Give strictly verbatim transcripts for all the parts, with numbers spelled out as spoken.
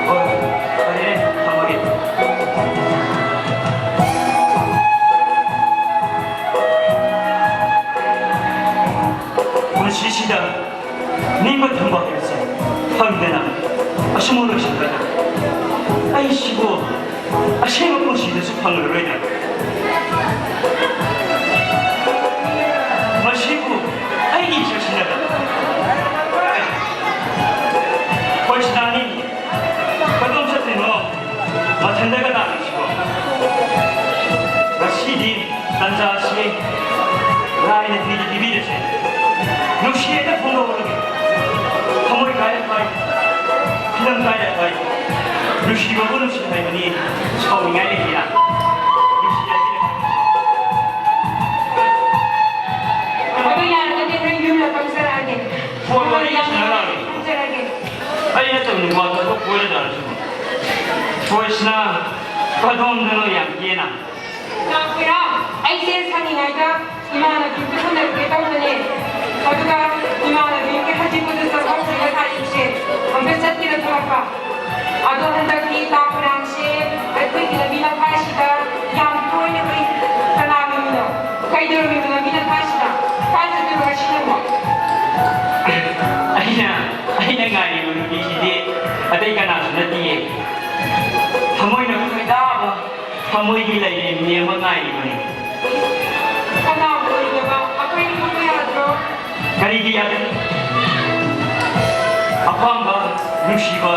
ꯍꯣꯏ, ꯐꯔꯦ, ꯊꯝꯃꯒꯦ꯫ ꯄꯨꯟꯁꯤꯁꯤꯗ ꯅꯤꯡꯕ ꯊꯨꯡꯕ ꯍꯥꯏꯕꯁꯦ ꯐꯪꯗꯅ ꯑꯁꯨꯝ ꯂꯣꯏꯁꯤꯟꯒꯗ꯭ꯔꯥ? ꯑꯩꯁꯤꯕꯨ ꯑꯁꯦꯡꯕ ꯄꯨꯟꯁꯤꯗꯁꯨ ꯐꯪꯂꯔꯣꯏꯗ꯭ꯔꯥ? ꯃꯁꯤꯕꯨ ꯑꯩꯒꯤ ꯏꯆꯠꯁꯤꯅꯔ? ꯍꯣꯏ, ꯁꯤꯗꯥꯅꯤ꯫ ꯀꯗꯣꯝ ꯆꯠꯇꯣꯏꯅꯣ? ꯃꯊꯟꯗꯒ ꯂꯥꯛꯂꯤꯁꯤꯕꯣ? ꯉꯁꯤꯗꯤ ꯇꯟꯖꯥꯁꯤ ꯂꯥꯏꯅ ꯄꯤꯗꯤ ꯄꯤꯕꯤꯔꯁꯦ꯫ ꯅꯨꯡꯁꯤꯌꯦꯅ ꯐꯣꯡꯗꯣꯛꯂꯒꯦ꯫ ꯊꯃꯣꯏ ꯀꯥꯏꯔꯦ ꯐꯥꯏ, ꯐꯤꯂꯝ ꯀꯥꯏꯔꯦ ꯐꯥꯏ, ꯅꯨꯡꯁꯤꯕꯕꯨ ꯅꯨꯡꯁꯤ ꯍꯥꯏꯕꯅꯤ꯫ ꯁꯥꯎꯅꯤꯡꯉꯥꯏ ꯂꯩꯇꯦꯅ꯫ ꯅꯨꯡꯁꯤ ꯍꯥꯏꯕꯤꯔꯦ꯫ ꯑꯗꯨ ꯌꯥꯔꯒꯗꯤ ꯅꯪ ꯌꯨꯝꯗ ꯀꯝꯖꯔꯛꯑꯒꯦ꯫ ꯐꯣꯟ ꯋꯥꯔꯤ ꯁꯥꯟꯅꯔꯛꯑꯒꯦ꯫ ꯀꯝꯖꯔꯛꯑꯒꯦ꯫ ꯑꯩ ꯅꯠꯇꯕꯅꯤ ꯋꯥ ꯇꯣꯛꯊꯣꯛ ꯀꯣꯏꯔ ꯖꯥꯠꯂꯁꯤꯕꯨ꯫ ꯍꯣꯏ, ꯁꯤꯅ ꯀꯗꯣꯝꯗꯅꯣ ꯌꯥꯝ ꯀꯦꯅ꯫ ꯂꯥꯛꯄꯤꯔꯥ? ꯑꯩꯁꯦ ꯁꯪꯉꯤꯉꯩꯗ ꯏꯃꯥꯟꯅꯕꯤꯒꯤ ꯎꯅꯔꯨꯒꯦ ꯇꯧꯕꯅꯦ꯫ ꯑꯗꯨꯒ ꯏꯃꯥꯟꯅꯕꯤꯒꯤ ꯍꯖꯤꯛꯄꯨꯗꯨ ꯆꯠꯍꯧꯗ꯭ꯔꯤꯕ ꯇꯥꯔꯤꯛꯁꯦ ꯑꯝꯇ ꯆꯠꯀꯦꯅ ꯊꯣꯛꯂꯛꯄ꯫ ꯑꯗꯣ ꯍꯟꯗꯛꯇꯤ ꯇꯥ ꯈꯣꯏꯔꯥꯡꯁꯦ ꯑꯩꯈꯣꯏꯒꯤ ꯂꯝꯕꯤ ꯂꯝꯈꯥꯏꯁꯤꯗ ꯌꯥꯝ ꯇꯣꯏꯅ ꯎꯏ꯫ ꯀꯅꯥꯒꯤ ꯃꯤꯅꯣ? ꯀꯩꯗꯧꯔꯝꯃꯤꯕꯅꯣ ꯂꯝꯕꯤ ꯂꯝꯈꯥꯏꯁꯤꯗ? ꯀꯥꯏ ꯆꯠꯇꯣꯏꯅꯣ ꯉꯁꯤꯅꯕꯣ? ꯑꯩꯅ, ꯑꯩꯅ ꯉꯥꯏꯔꯤꯕ ꯅꯨꯄꯤꯁꯤꯗꯤ ꯑꯇꯩ ꯀꯅꯥꯁꯨ ꯅꯠꯇꯤꯌꯦ꯫ ꯊꯃꯣꯏꯅ ꯈꯣꯏꯗꯥꯕ ꯊꯃꯣꯏꯒꯤ ꯂꯥꯏꯔꯦꯝꯕꯤ ꯑꯃ ꯉꯥꯏꯔꯤꯕꯅꯤ꯫ ꯀꯅꯥꯕꯨ ꯑꯣꯏꯔꯤꯅꯣꯕ? ꯑꯩꯈꯣꯏꯅ ꯈꯪꯕ ꯌꯥꯗ꯭ꯔꯣ? ꯀꯔꯤꯒꯤ ꯌꯥꯗꯅꯤ? ꯑꯄꯥꯝꯕ, ꯅꯨꯡꯁꯤꯕ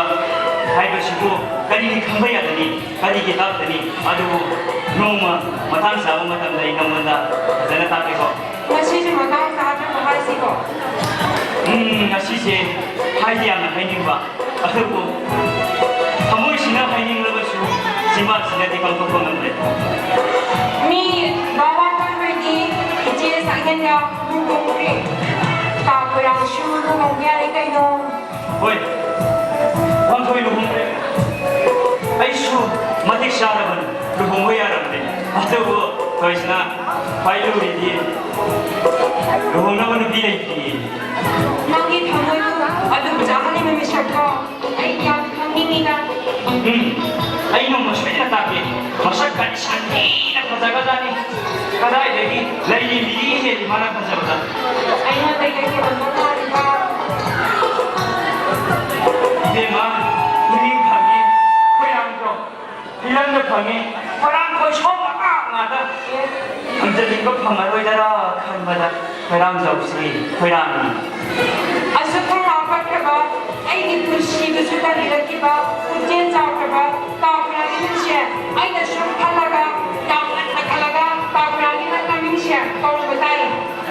ꯍꯥꯏꯕꯁꯤꯕꯨ ꯀꯔꯤꯒꯤ ꯈꯪꯕ ꯌꯥꯗꯅꯤ? ꯀꯔꯤꯒꯤ ꯇꯥꯛꯀꯅꯤ? ꯑꯗꯨꯕꯨ ꯅꯣꯡꯃ ꯃꯇꯥꯡ ꯆꯥꯕ ꯃꯇꯝꯗ ꯑꯩ ꯅꯉꯣꯟꯗ ꯐꯖꯅ ꯇꯥꯛꯀꯦꯀꯣ꯫ ꯉꯁꯤꯁꯦ ꯃꯇꯥꯡ ꯆꯥꯗ꯭ꯔꯕ ꯍꯥꯏꯁꯤꯕꯣ? ꯎꯝ, ꯉꯁꯤꯁꯦ ꯍꯥꯏꯗꯤ ꯌꯥꯝꯅ ꯍꯥꯏꯅꯤꯡꯕ, ꯑꯗꯨꯕꯨ ꯊꯃꯣꯏꯁꯤꯅ ꯍꯥꯏꯅꯤꯡꯂꯕꯁꯨ ꯆꯤꯟꯕꯥꯟꯁꯤꯅꯗꯤ ꯄꯥꯡꯊꯣꯛꯄ ꯉꯝꯗ꯭ꯔꯦ꯫ ꯃꯤ ꯕꯥꯕꯥ ꯇꯣꯟꯕꯩꯗꯤ ꯏꯆꯦ ꯁꯛꯍꯦꯟꯒ ꯂꯨꯍꯣꯡꯈ꯭ꯔꯦ꯫ ꯇꯥ ꯈꯣꯏꯔꯥꯡꯁꯨ ꯂꯨꯍꯣꯡ ꯌꯥꯔꯦ ꯀꯩꯅꯣ꯫ ꯍꯣꯏ, ꯄꯥꯟꯊꯣꯏ ꯂꯨꯍꯣꯡꯈ꯭ꯔꯦ꯫ ꯑꯩꯁꯨ ꯃꯇꯤꯛ ꯆꯥꯔꯕꯅꯤ, ꯂꯨꯍꯣꯡꯕ ꯌꯥꯔꯕꯅꯤ꯫ ꯑꯗꯨꯕꯨ ꯊꯣꯏꯁꯅꯥ, ꯈ꯭ꯋꯥꯏ ꯂꯨꯔꯤꯗꯤ ꯂꯨꯍꯣꯡꯅꯕ ꯅꯨꯄꯤ ꯂꯩꯇ꯭ꯔꯤꯌꯦ꯫ ꯅꯪꯒꯤ ꯊꯃꯣꯏꯗꯨ ꯑꯗꯨꯕꯨ ꯑꯩ ꯌꯥꯝ ꯈꯪꯅꯤꯡꯉꯤꯗ꯫ ꯎꯝ, ꯑꯩ ꯅꯣꯡꯃ ꯁꯣꯏꯗꯅ ꯇꯥꯛꯀꯦ꯫ ꯃꯁꯛ ꯀꯗꯤ ꯁꯥꯊꯤꯅ ꯐꯖꯒ꯭ꯔꯖꯥꯠꯅꯤ꯫ ꯀꯗꯥꯏꯗꯒꯤ ꯂꯩꯔꯤ ꯃꯤꯔꯤ ꯍꯦꯜꯂꯤ ꯃꯥꯅ ꯐꯖꯕꯗ꯫ ꯑꯩꯉꯣꯟꯗꯒꯤ ꯍꯦꯟꯕ ꯃꯥꯜꯂꯤꯕ꯫ ꯏꯕꯦꯝꯃ, ꯏꯃꯤꯡ ꯐꯪꯉꯦ, ꯈꯣꯏꯔꯥꯡꯗꯣ꯫ ꯐꯤꯂꯝꯗ ꯐꯪꯉꯤ꯫ ꯈꯣꯏꯔꯥꯡ ꯈꯣꯏꯁꯣꯝ ꯃꯉꯥ ꯉꯥꯗ꯫ ꯐꯪꯖꯅꯤꯡꯕ ꯐꯪꯉꯔꯣꯏꯗꯔꯥ ꯈꯟꯕꯗ ꯈꯣꯏꯔꯥꯡꯖꯧꯁꯤ ꯈꯣꯏꯔꯥꯡꯅꯤ꯫ ꯑꯁꯨꯛ ꯈꯣꯡꯅꯥꯎ ꯀꯛꯈ꯭ꯔꯕ, ꯑꯩꯒꯤ ꯄꯨꯟꯁꯤꯕꯨꯁꯨ ꯀꯟꯕꯤꯔꯛꯈꯤꯕ, ꯄꯨꯛꯆꯦꯜ ꯆꯥꯎꯈ꯭ꯔꯕ ꯇꯥꯎꯈ꯭ꯔꯥꯒꯤ ꯃꯤꯡꯁꯦ ꯑꯩꯅ ꯁꯨꯝ ꯈꯜꯂꯒ, ꯌꯥꯝ ꯉꯟꯅ ꯈꯜꯂꯒ ꯇꯥꯎꯈ꯭ꯔꯥꯒꯤ ꯃꯃꯤꯡꯁꯦ ꯀꯧꯔꯨꯕ ꯇꯥꯏ꯫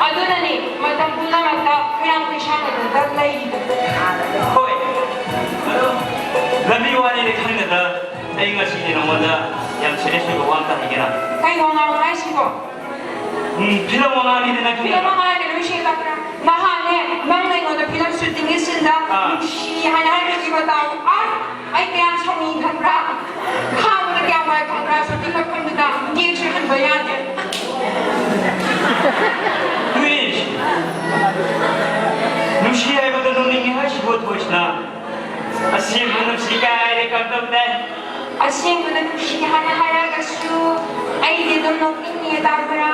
ꯑꯗꯨꯅꯅꯤ ꯃꯇꯝ ꯄꯨꯝꯅꯃꯛꯇ ꯈꯣꯏꯔꯥꯡ ꯈꯣꯏꯁꯥꯎꯅꯗꯅ ꯂꯩꯔꯤꯕ꯫ ꯍꯣꯏ꯫ ꯑꯗꯣ ꯂꯝꯕꯤ ꯋꯥꯔꯤꯗꯤ ꯈꯪꯗꯅ ꯑꯩ ꯉꯁꯤꯗꯤ ꯅꯉꯣꯟꯗ ꯌꯥꯝ serious ꯑꯣꯏꯕ ꯋꯥ ꯑꯝꯇ ꯍꯥꯏꯒꯦꯅ꯫ ꯀꯩ ꯋꯥꯉꯥꯡꯅꯣ ꯍꯥꯏꯁꯤꯕꯣ? ꯎꯝ, ꯐꯤꯂꯝ ꯋꯥꯉꯥꯡꯅꯤꯗꯅ ꯐꯤꯂꯝ ꯐꯤꯂꯝ꯫ ꯋꯥꯉꯥꯡ ꯍꯥꯏꯒꯅꯨ, ꯏꯆꯦ ꯇꯥꯕ꯭ꯔꯥ? ꯅꯍꯥꯟꯅꯦ, ꯅꯪꯅ ꯑꯩꯉꯣꯟꯗ ꯐꯤꯂꯝ shootingꯒꯤ sceneꯗ ꯑꯥ꯫ ꯅꯨꯡꯁꯤ ꯍꯥꯏꯅ ꯍꯥꯏꯕꯤꯈꯤꯕ ꯇꯥꯎ꯫ ꯑꯁ, ꯑꯩ ꯀꯌꯥꯝ ꯁꯥꯎꯅꯤꯡꯉꯤ ꯈꯪꯕ꯭ꯔꯥ? ꯈꯥꯡꯕꯗ ꯀꯌꯥꯝ ꯋꯥꯏ ꯈꯪꯕ꯭ꯔꯥ? Shooting ꯃꯐꯝꯗꯨꯗ ꯇꯦꯛꯁꯨ ꯍꯟꯕ ꯌꯥꯗꯦ꯫ ꯏꯁ, ꯅꯨꯡꯁꯤ ꯍꯥꯏꯕꯗ ꯅꯣꯛꯅꯤꯡꯉꯤ ꯍꯥꯏꯁꯤꯕꯣ, ꯊꯣꯏꯁꯅꯥ? ꯑꯁꯦꯡꯕ ꯅꯨꯡꯁꯤ ꯀꯥꯏꯔꯦ ꯀꯝꯗꯧꯗꯦ? ꯑꯁꯦꯡꯕꯗ ꯅꯨꯡꯁꯤ ꯍꯥꯏꯅ ꯍꯥꯏꯔꯒꯁꯨ ꯑꯩꯗꯤ ꯑꯗꯨꯝ ꯅꯣꯛꯅꯤꯡꯉꯦ ꯇꯥꯕ꯭ꯔꯥ?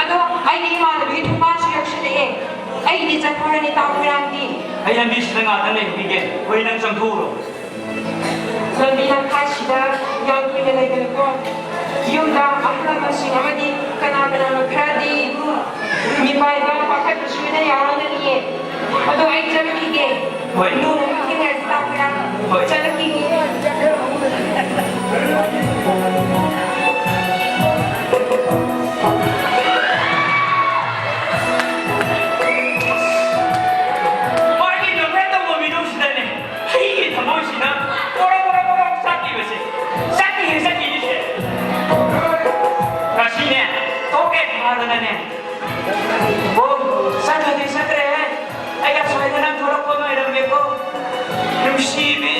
ꯑꯗꯣ ꯑꯩꯗꯤ ꯏꯃꯥꯟꯅꯕꯤꯒꯤ ꯊꯣꯡꯒꯥꯟꯁꯨ ꯌꯧꯁꯤꯜꯂꯛꯑꯦ꯫ ꯑꯩꯗꯤ ꯆꯠꯈ꯭ꯔꯅꯤ ꯇꯥꯕ꯭ꯔꯥ ꯅꯪꯗꯤ? ꯑꯩ ꯂꯝꯕꯤꯁꯤꯗ ꯉꯥꯛꯇꯪ ꯂꯩꯕꯤꯒꯦ꯫ ꯍꯣꯏ, ꯅꯪ ꯆꯪꯊꯣꯛꯎꯔꯣ꯫ ꯂꯝꯕꯤ ꯂꯝꯈꯥꯏꯁꯤꯗ ꯌꯥꯝ ꯀꯨꯏꯅ ꯂꯩꯒꯅꯨꯀꯣ꯫ ꯌꯨꯝꯗ ꯑꯍꯜ ꯂꯃꯟꯁꯤꯡ ꯑꯃꯗꯤ ꯀꯅꯥ ꯀꯅꯥꯅꯣ ꯈꯔꯗꯤ ꯃꯤꯄꯥꯏꯕ ꯄꯥꯈꯠꯄꯁꯨ ꯂꯣꯏꯅ ꯌꯥꯎꯔꯝꯒꯅꯤꯌꯦ꯫ ꯑꯗꯣ ꯑꯩ ꯆꯠꯂꯨꯈꯤꯒꯦ꯫ ꯍꯣꯏ꯫ ꯅꯣꯡꯃ ꯑꯃꯨꯛ ꯊꯦꯡꯅꯔꯁꯤ ꯇꯥꯕ꯭ꯔꯥ? ꯍꯣꯏ꯫ ꯆꯠꯂꯨꯈꯤꯒꯦ꯫ ꯃꯥꯒꯤ ꯅꯣꯛꯐꯦꯠ ꯇꯧꯕ ꯃꯤꯅꯧꯁꯤꯗꯅꯦ ꯑꯩꯒꯤ ꯊꯃꯣꯏꯁꯤꯅ ꯕꯣꯔꯣ ꯕꯣꯔꯣ ꯕꯣꯔꯣ ꯆꯥꯛꯈꯤꯕꯁꯦ, ꯆꯥꯛꯈꯤꯁꯦ, ꯆꯥꯛꯈꯤꯁꯦ꯫ ꯉꯁꯤꯅꯦ, ꯊꯣꯛꯀꯦ ꯊꯥꯗꯅꯅꯦ, ꯑꯣ, ꯆꯠꯈ꯭ꯔꯗꯤ ꯆꯠꯈ꯭ꯔꯦꯍꯦ꯫ ꯑꯩ ꯑꯁ꯭ꯋꯥꯏꯗ ꯅꯪ ꯊꯣꯛꯂꯛꯄ ꯉꯥꯏꯔꯝꯒꯦꯀꯣ꯫ ꯅꯨꯡꯁꯤꯕꯤ꯫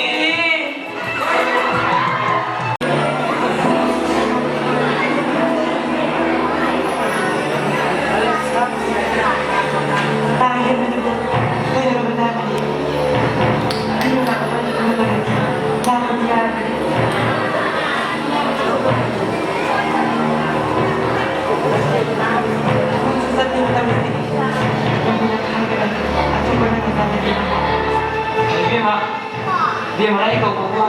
ꯏꯕꯦꯝꯃ, ꯑꯩ ꯀꯧꯕꯕꯨ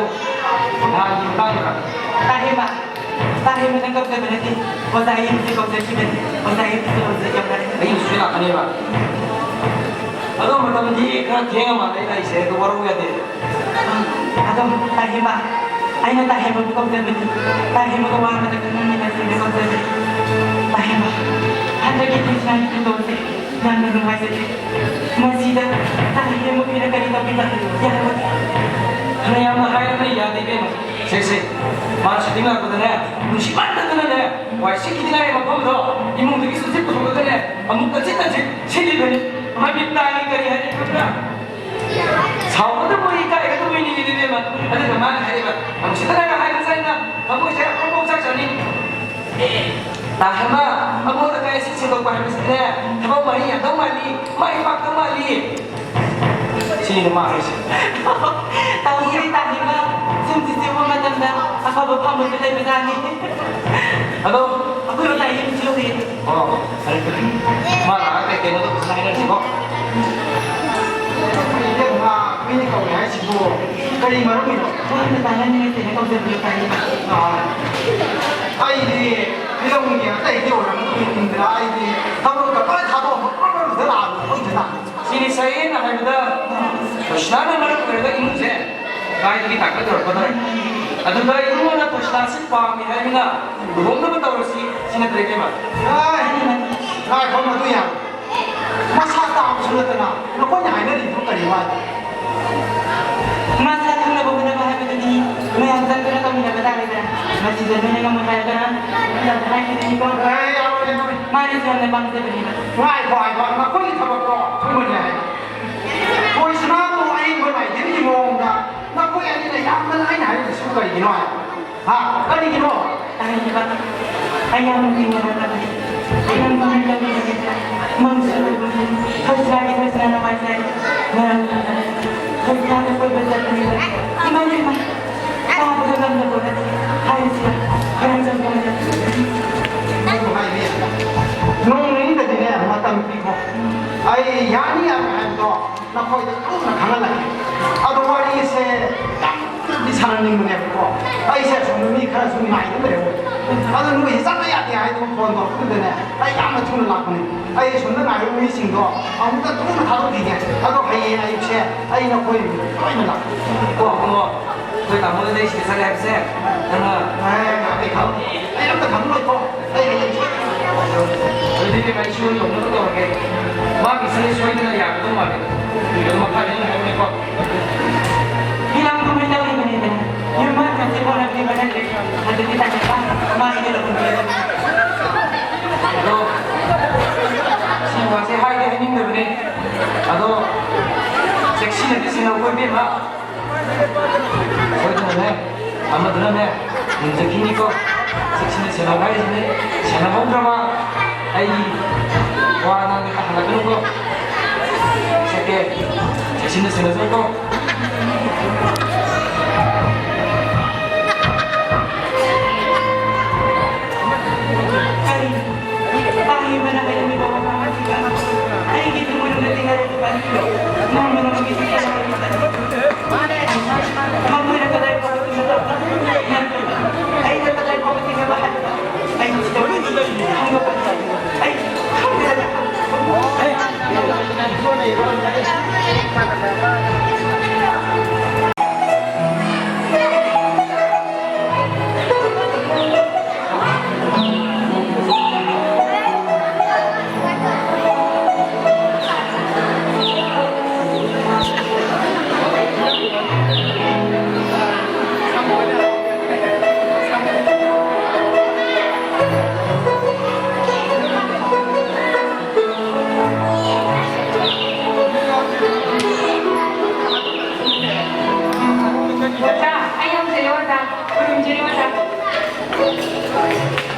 ꯅꯍꯥꯟꯒꯤ ꯃꯇꯥꯡꯗꯨꯔ? ꯇꯥꯍꯦꯃ, ꯇꯥꯍꯦꯃꯗꯪ ꯀꯧꯖꯕ ꯅꯠꯇꯦ, ꯑꯣꯖꯥ ꯌꯦꯡꯁꯤ ꯀꯧꯖꯈꯤꯕꯅꯤ꯫ ꯑꯣꯖꯥ ꯌꯦꯡꯁꯤ ꯀꯧꯖꯩ ꯌꯥꯝ ꯐꯔꯦ꯫ ꯑꯩ ꯍꯧꯖꯤꯛ ꯂꯥꯛꯀꯅꯦꯕ꯫ ꯑꯗꯣ ꯃꯇꯝꯗꯤ ꯈꯔ ꯊꯦꯡꯉ ꯃꯥꯜꯂꯦ ꯑꯩ ꯂꯥꯛꯏꯁꯦ, ꯑꯗꯨ ꯋꯥꯔꯧ ꯌꯥꯗꯦ꯫ ꯑꯗꯨꯝ ꯇꯥꯍꯦꯃ, ꯑꯩꯅ ꯇꯥꯍꯦꯃꯕꯨ ꯀꯧꯖꯕꯅꯤ꯫ ꯇꯥꯍꯦꯃꯒ ꯋꯥ ꯑꯃꯇ ꯈꯟꯅꯃꯤꯟꯅꯁꯦꯅ ꯀꯧꯖꯕꯅꯤ꯫ ꯇꯥꯍꯦꯃ, ꯍꯟꯗꯛꯀꯤ ꯈ꯭ꯔꯤꯁꯃꯥꯁ ꯊꯧꯗꯣꯛꯁꯦ ꯌꯥꯝꯅ ꯅꯨꯡꯉꯥꯏꯖꯗꯦ꯫ ꯃꯁꯤꯗ ꯇꯥꯍꯦꯃ ꯑꯩꯈꯣꯏꯅ ꯀꯔꯤ ꯇꯧꯕꯤꯕ ꯌꯥꯒꯗ꯭ꯔꯥ? ꯐꯅꯌꯥꯝꯅ ꯍꯥꯏꯔꯕꯅ ꯌꯥꯗꯦ, ꯏꯕꯦꯝꯃ꯫ ꯁꯦ, ꯁꯦ, ꯃꯥ ꯁꯨꯇꯤꯡ ꯂꯥꯛꯄꯗꯅꯦ, ꯅꯨꯡꯁꯤꯃꯟꯗꯗꯅꯅꯦ, ꯋꯥꯏ ꯁꯤꯠꯈꯤꯗꯤ ꯂꯥꯏꯔꯤ ꯃꯐꯝꯗꯣ, ꯏꯃꯨꯡꯗꯒꯤ ꯁꯨꯝ ꯁꯤꯠ ꯄꯨꯊꯣꯛꯂꯒꯅꯦ, ꯑꯃꯨꯛ ꯇꯟꯁꯤꯠ ꯇꯟꯁꯤꯠ ꯁꯤꯠꯂꯤꯕꯅꯤ꯫ ꯃꯃꯤꯠ ꯇꯥꯡꯉꯤ ꯀꯔꯤ ꯍꯥꯏꯔꯤ ꯈꯪꯕ꯭ꯔꯥ? ꯁꯥꯎꯒꯗꯕꯣꯏ ꯏꯀꯥꯏꯒꯗꯕꯣꯏ ꯅꯤꯡꯉꯤꯅꯦ ꯏꯕꯦꯝꯃ꯫ ꯑꯗꯨꯒ ꯃꯥꯅ ꯍꯥꯏꯔꯤꯕ, ꯅꯨꯡꯁꯤꯠꯇꯅꯒ ꯍꯥꯏꯕ ꯆꯥꯏꯅ, ꯊꯃꯣꯏꯁꯦ ꯑꯃꯨꯛꯐꯥꯎ ꯆꯥꯛ ꯆꯥꯅꯤꯡ꯫ ꯑꯦ, ꯇꯥꯍꯦꯃ, ꯑꯃꯣꯠ ꯑꯀꯥꯏ ꯑꯁꯤ ꯁꯦꯡꯗꯣꯛꯄ ꯍꯥꯏꯕꯁꯤꯗꯤꯅꯦ, ꯊꯕꯛ ꯃꯍꯩ ꯌꯥꯝꯗꯧ ꯃꯥꯜꯂꯤ, ꯃꯥꯏ ꯄꯥꯛꯇꯧ ꯃꯥꯜꯂꯤ꯫ ꯁꯤꯅꯤꯗ ꯃꯥ ꯍꯥꯏꯁꯦ꯫ ꯇꯧꯗ꯭ꯔꯤ ꯇꯥꯍꯦꯃ, ꯁꯨꯝ ꯆꯤꯆꯦ ꯎꯕ ꯃꯇꯝꯗ ꯑꯐꯕ ꯐꯪꯕꯁꯨ ꯂꯩꯕꯖꯥꯠꯅꯤ꯫ ꯑꯗꯣ ꯑꯩꯈꯣꯏ ꯑꯣꯖꯥ ꯌꯨꯝꯁꯨ ꯌꯧꯔꯦ꯫ ꯑꯣ, ꯐꯔꯦ, ꯐꯔꯦ꯫ ꯃꯥ ꯂꯥꯛꯑꯒ ꯀꯩ ꯀꯩꯅꯣꯗꯣ ꯐꯖꯅ ꯍꯥꯏꯅꯔꯁꯤꯀꯣ꯫ ꯏꯕꯦꯝꯃ, ꯃꯤꯅ ꯀꯧꯔꯦ ꯍꯥꯏꯁꯤꯕꯨ ꯀꯔꯤ ꯃꯔꯝꯒꯤꯅꯣ? ꯋꯥ ꯑꯃ ꯇꯥꯟꯅꯅꯤꯡꯉꯥꯏ ꯇꯦꯟꯅ ꯀꯧꯖꯕꯅꯤ ꯇꯥꯍꯦꯃ꯫ ꯑꯥ, ꯑꯩꯗꯤ ꯐꯤꯂꯝꯒꯤ ꯑꯇꯩꯗꯤ ꯑꯣꯏꯔꯝꯃꯣꯏ ꯈꯟꯗꯅ ꯑꯩꯗꯤ ꯊꯕꯛꯀ ꯂꯣꯏ ꯊꯥꯗꯣꯛꯑꯒ ꯄ꯭ꯔꯣ ꯄ꯭ꯔꯣ ꯂꯥꯛꯑꯕꯅꯤ, ꯈꯪꯗꯦꯗ꯫ ꯁꯤꯅꯤ ꯁꯌꯦꯠꯅ ꯍꯥꯏꯕꯗ ꯀ꯭ꯔꯤꯁꯅꯥꯅ ꯃꯔꯝ ꯑꯣꯏꯔꯒ ꯏꯃꯨꯡꯁꯦ ꯀꯥꯏꯗꯒꯤ ꯇꯥꯡꯀꯛ ꯌꯧꯔꯛꯀꯗꯧꯔꯦ? ꯑꯗꯨꯗ ꯏꯃꯨꯡꯅ ꯀ꯭ꯔꯤꯁꯅꯥꯁꯤ ꯄꯥꯝꯃꯤ ꯍꯥꯏꯕꯅ ꯂꯨꯍꯣꯡꯅꯕ ꯇꯧꯔꯁꯤ ꯁꯤ ꯅꯠꯇ꯭ꯔꯦ ꯏꯕꯦꯝꯃ? ꯑꯦ, ꯉꯥꯏꯈꯣ, ꯃꯗꯨ ꯌꯥꯔꯣꯏ꯫ ꯃꯁꯥ ꯇꯥꯕꯁꯨ ꯅꯠꯇꯅ ꯅꯈꯣꯏꯅ ꯍꯥꯏꯅꯔꯤꯗꯨ ꯀꯔꯤ ꯋꯥꯅꯣ? ꯃꯥ ꯁꯛ ꯈꯪꯅꯕ ꯍꯣꯠꯅꯕ ꯍꯥꯏꯕꯗꯨꯗꯤ ꯃꯌꯥꯝ ꯆꯪꯗꯨꯅ ꯇꯧꯃꯤꯟꯅꯕ ꯇꯥꯔꯦꯗꯅ꯫ ꯃꯁꯤꯗ ꯅꯣꯏꯅ ꯉꯝꯃꯣꯏ ꯍꯥꯏꯔꯒꯅ ꯃꯌꯥꯝꯗ ꯍꯥꯏꯈꯤꯗꯣꯏꯅꯤꯀꯣ꯫ ꯑꯦ, ꯌꯥꯔꯣꯏ, ꯌꯥꯔꯣꯏ꯫ ꯃꯥꯅꯁꯨ ꯌꯥꯝꯅ ꯄꯥꯝꯖꯕꯅꯦꯕ꯫ ꯉꯥꯏꯈꯣ, ꯉꯥꯏꯈꯣ, ꯅꯈꯣꯏꯒꯤ ꯊꯕꯛꯇꯣ ꯊꯨꯃꯜꯂꯦ ꯍꯥꯏꯕ꯫ ꯀ꯭ꯔꯤꯁꯅꯥꯕꯨ ꯑꯏꯪꯕ ꯂꯥꯏꯙꯤꯟꯒꯤ ꯃꯑꯣꯡꯗ ꯅꯈꯣꯏ ꯑꯅꯤꯅ ꯌꯥꯝꯅ ꯂꯥꯏꯅ ꯍꯥꯏꯔꯤꯕꯁꯤꯕꯨ ꯀꯔꯤꯒꯤꯅꯣ ꯍꯥꯏꯕ? ꯍꯥ? ꯀꯔꯤꯒꯤꯅꯣ? ꯇꯥꯍꯦꯃ, ꯑꯩ ꯌꯥꯝꯅ ꯅꯨꯡꯉꯥꯏꯔꯕꯅꯤ꯫ ꯅꯪ ꯀꯃꯥꯏꯅ ꯇꯧꯔꯤꯕꯅꯤ? ꯃꯪꯁꯨ ꯎꯕꯅꯤ꯫ ꯍꯧꯖꯤꯛꯀꯥꯟꯒꯤ ꯀ꯭ꯔꯤꯁꯅꯥ ꯅꯨꯡꯉꯥꯏꯖꯩ꯫ ꯃꯔꯝ ꯈꯪꯗꯅ ꯀ꯭ꯔꯤꯁꯅꯥꯗ ꯀꯣꯏꯕ ꯆꯠꯄꯅꯤꯕ꯫ ꯏꯃꯥ, ꯏꯃꯥ, ꯇꯥꯕꯒ ꯉꯝꯗꯕ ꯅꯠꯇꯦ꯫ ꯍꯥꯏꯔꯤꯁꯤ ꯈꯔ ꯆꯪꯕ ꯅꯣꯡ ꯅꯤꯅꯤꯗꯗꯤꯅꯦ, ꯃꯇꯝ ꯄꯤꯈꯣ꯫ ꯑꯩ ꯌꯥꯅꯤ ꯌꯥꯔꯣꯏ ꯍꯥꯏꯕꯗꯣ ꯅꯈꯣꯏꯗ ꯀꯨꯞꯅ ꯈꯪꯍꯜꯂꯒꯦ꯫ ꯑꯗꯣ ꯋꯥꯔꯤꯁꯦ ꯁꯥꯟꯅꯅꯤꯡꯕꯅꯦꯕꯀꯣ꯫ ꯑꯩꯁꯦ ꯑꯁꯣꯝꯗ ꯃꯤ ꯈꯔꯁꯨ ꯉꯥꯏꯗꯨꯅ ꯂꯩꯍꯧꯋꯦ꯫ ꯑꯗꯣ ꯅꯣꯏꯁꯦ ꯆꯠꯄ ꯌꯥꯗꯦ ꯍꯥꯏꯗꯅ ꯐꯣꯟ ꯇꯧꯔꯛꯄꯗꯨꯗꯅꯦ, ꯑꯩ ꯌꯥꯝꯅ ꯊꯨꯅ ꯂꯥꯛꯄꯅꯦ꯫ ꯑꯩ ꯑꯁꯣꯝꯗ ꯉꯥꯏꯔꯤꯕ ꯃꯤꯁꯤꯡꯗꯣ ꯑꯃꯨꯛꯇ ꯊꯨꯅ ꯊꯥꯗꯣꯛꯈꯤꯒꯦ꯫ ꯑꯗꯣ ꯍꯌꯦꯡ ꯑꯌꯨꯛꯁꯦ ꯑꯩ ꯅꯈꯣꯏ ꯂꯣꯏꯅ ꯂꯥꯛꯀꯦ꯫ ꯀꯣ, ꯀꯣ꯫ ꯑꯩꯈꯣꯏ ꯇꯥꯃꯣꯗ ꯂꯩꯁꯤꯗ ꯆꯠꯂꯦ ꯍꯥꯏꯕꯁꯦ ꯅꯪꯅ ꯑꯦ, ꯑꯩ ꯈꯪ-, ꯑꯩ ꯑꯝꯇ ꯈꯪꯂꯣꯏꯀꯣ꯫ ꯑꯩ ꯍꯌꯦꯡ ꯑꯗꯨꯗꯤ ꯏꯕꯦꯝꯃ, ꯑꯩ ꯁꯣꯏ ꯌꯧꯅꯕ ꯇꯧꯔꯒꯦ꯫ ꯃꯥꯒꯤꯁꯦ ꯁꯣꯏꯗꯅ ꯌꯥꯒꯗꯧ ꯃꯥꯜꯂꯦ꯫ ꯑꯗꯨ ꯃꯈꯥꯗꯤ ꯅꯪ ꯍꯥꯏꯔꯝꯃꯦꯀꯣ꯫ ꯐꯤꯂꯝ ꯀꯨꯝꯍꯩ ꯇꯧꯔꯤꯕꯅꯤꯗꯅ꯫ ꯌꯨꯝ ꯍꯟꯈ꯭ꯔꯁꯤ ꯍꯣꯠꯅꯕꯤꯕ ꯅꯠꯇꯦ꯫ ꯑꯗꯨꯗꯤ ꯇꯥꯃꯣ, ꯃꯥꯒꯤꯗꯤ ꯂꯧꯍꯟꯕꯤꯔꯣ꯫ ꯑꯗꯣ, ꯁꯤ ꯋꯥꯁꯦ ꯍꯥꯏꯗꯤ ꯍꯥꯏꯅꯤꯡꯗꯕꯅꯦ꯫ ꯑꯗꯣ, ꯆꯦꯛꯁꯤꯟꯅꯗꯤ ꯁꯦꯟꯅꯧꯀꯣ, ꯏꯕꯦꯝꯃ꯫ ꯁꯣꯏꯗꯅꯅꯦ, ꯑꯃꯗꯨꯅꯅꯦ, ꯃꯨꯟꯖꯈꯤꯅꯤꯀꯣ꯫ ꯆꯦꯛꯁꯤꯟꯅ ꯁꯦꯟꯅꯧ ꯍꯥꯏꯔꯤꯁꯤꯅꯦ꯫ ꯁꯦꯟꯅꯍꯧꯗ꯭ꯔꯕ ꯑꯩꯒꯤ ꯋꯥ ꯉꯥꯡꯕ ꯇꯥꯍꯜꯂꯛꯀꯅꯨꯀꯣ꯫ ꯁꯦꯀꯦ, ꯆꯦꯛꯁꯤꯟꯅ ꯁꯦꯟꯅꯖꯧꯀꯣ꯫ ꯀꯔꯤꯅꯣ? ꯄꯥꯡꯂꯤꯕꯅ ꯍꯥꯏꯔꯝꯃꯤꯕ ꯋꯥꯐꯝ ꯑꯁꯤꯒ ꯑꯩꯒꯤ ꯊꯃꯣꯏꯅꯨꯡꯗ ꯇꯤꯟꯅꯔꯛꯄ ꯑꯅꯤꯗꯣ ꯅꯣꯡꯃ ꯅꯣꯡꯃꯒꯤ ꯁꯨꯝ ꯀꯟꯅꯔꯛꯄꯗ ꯃꯈꯣꯏꯅ ꯀꯗꯥꯏ ꯐꯥꯎꯕ ꯇꯤꯟꯅꯕ? ꯑꯩꯅ ꯀꯗꯥꯏ ꯐꯥꯎꯕ ꯇꯤꯟꯅꯕ ꯍꯥꯏꯕ? ꯑꯩ ꯍꯧꯖꯤꯛ ꯇꯧꯔꯤꯁꯤ ꯈꯪꯗꯣꯛꯄ ꯉꯝꯗꯦ꯫ ꯑꯩ ꯈꯪꯗꯦ꯫ ꯑꯣꯖꯥ, ꯑꯩ ꯌꯥꯝ ꯆꯤꯜꯂꯦ ꯑꯣꯖꯥ꯫ ꯈꯨꯔꯨꯝꯖꯔꯤ ꯑꯣꯖꯥ꯫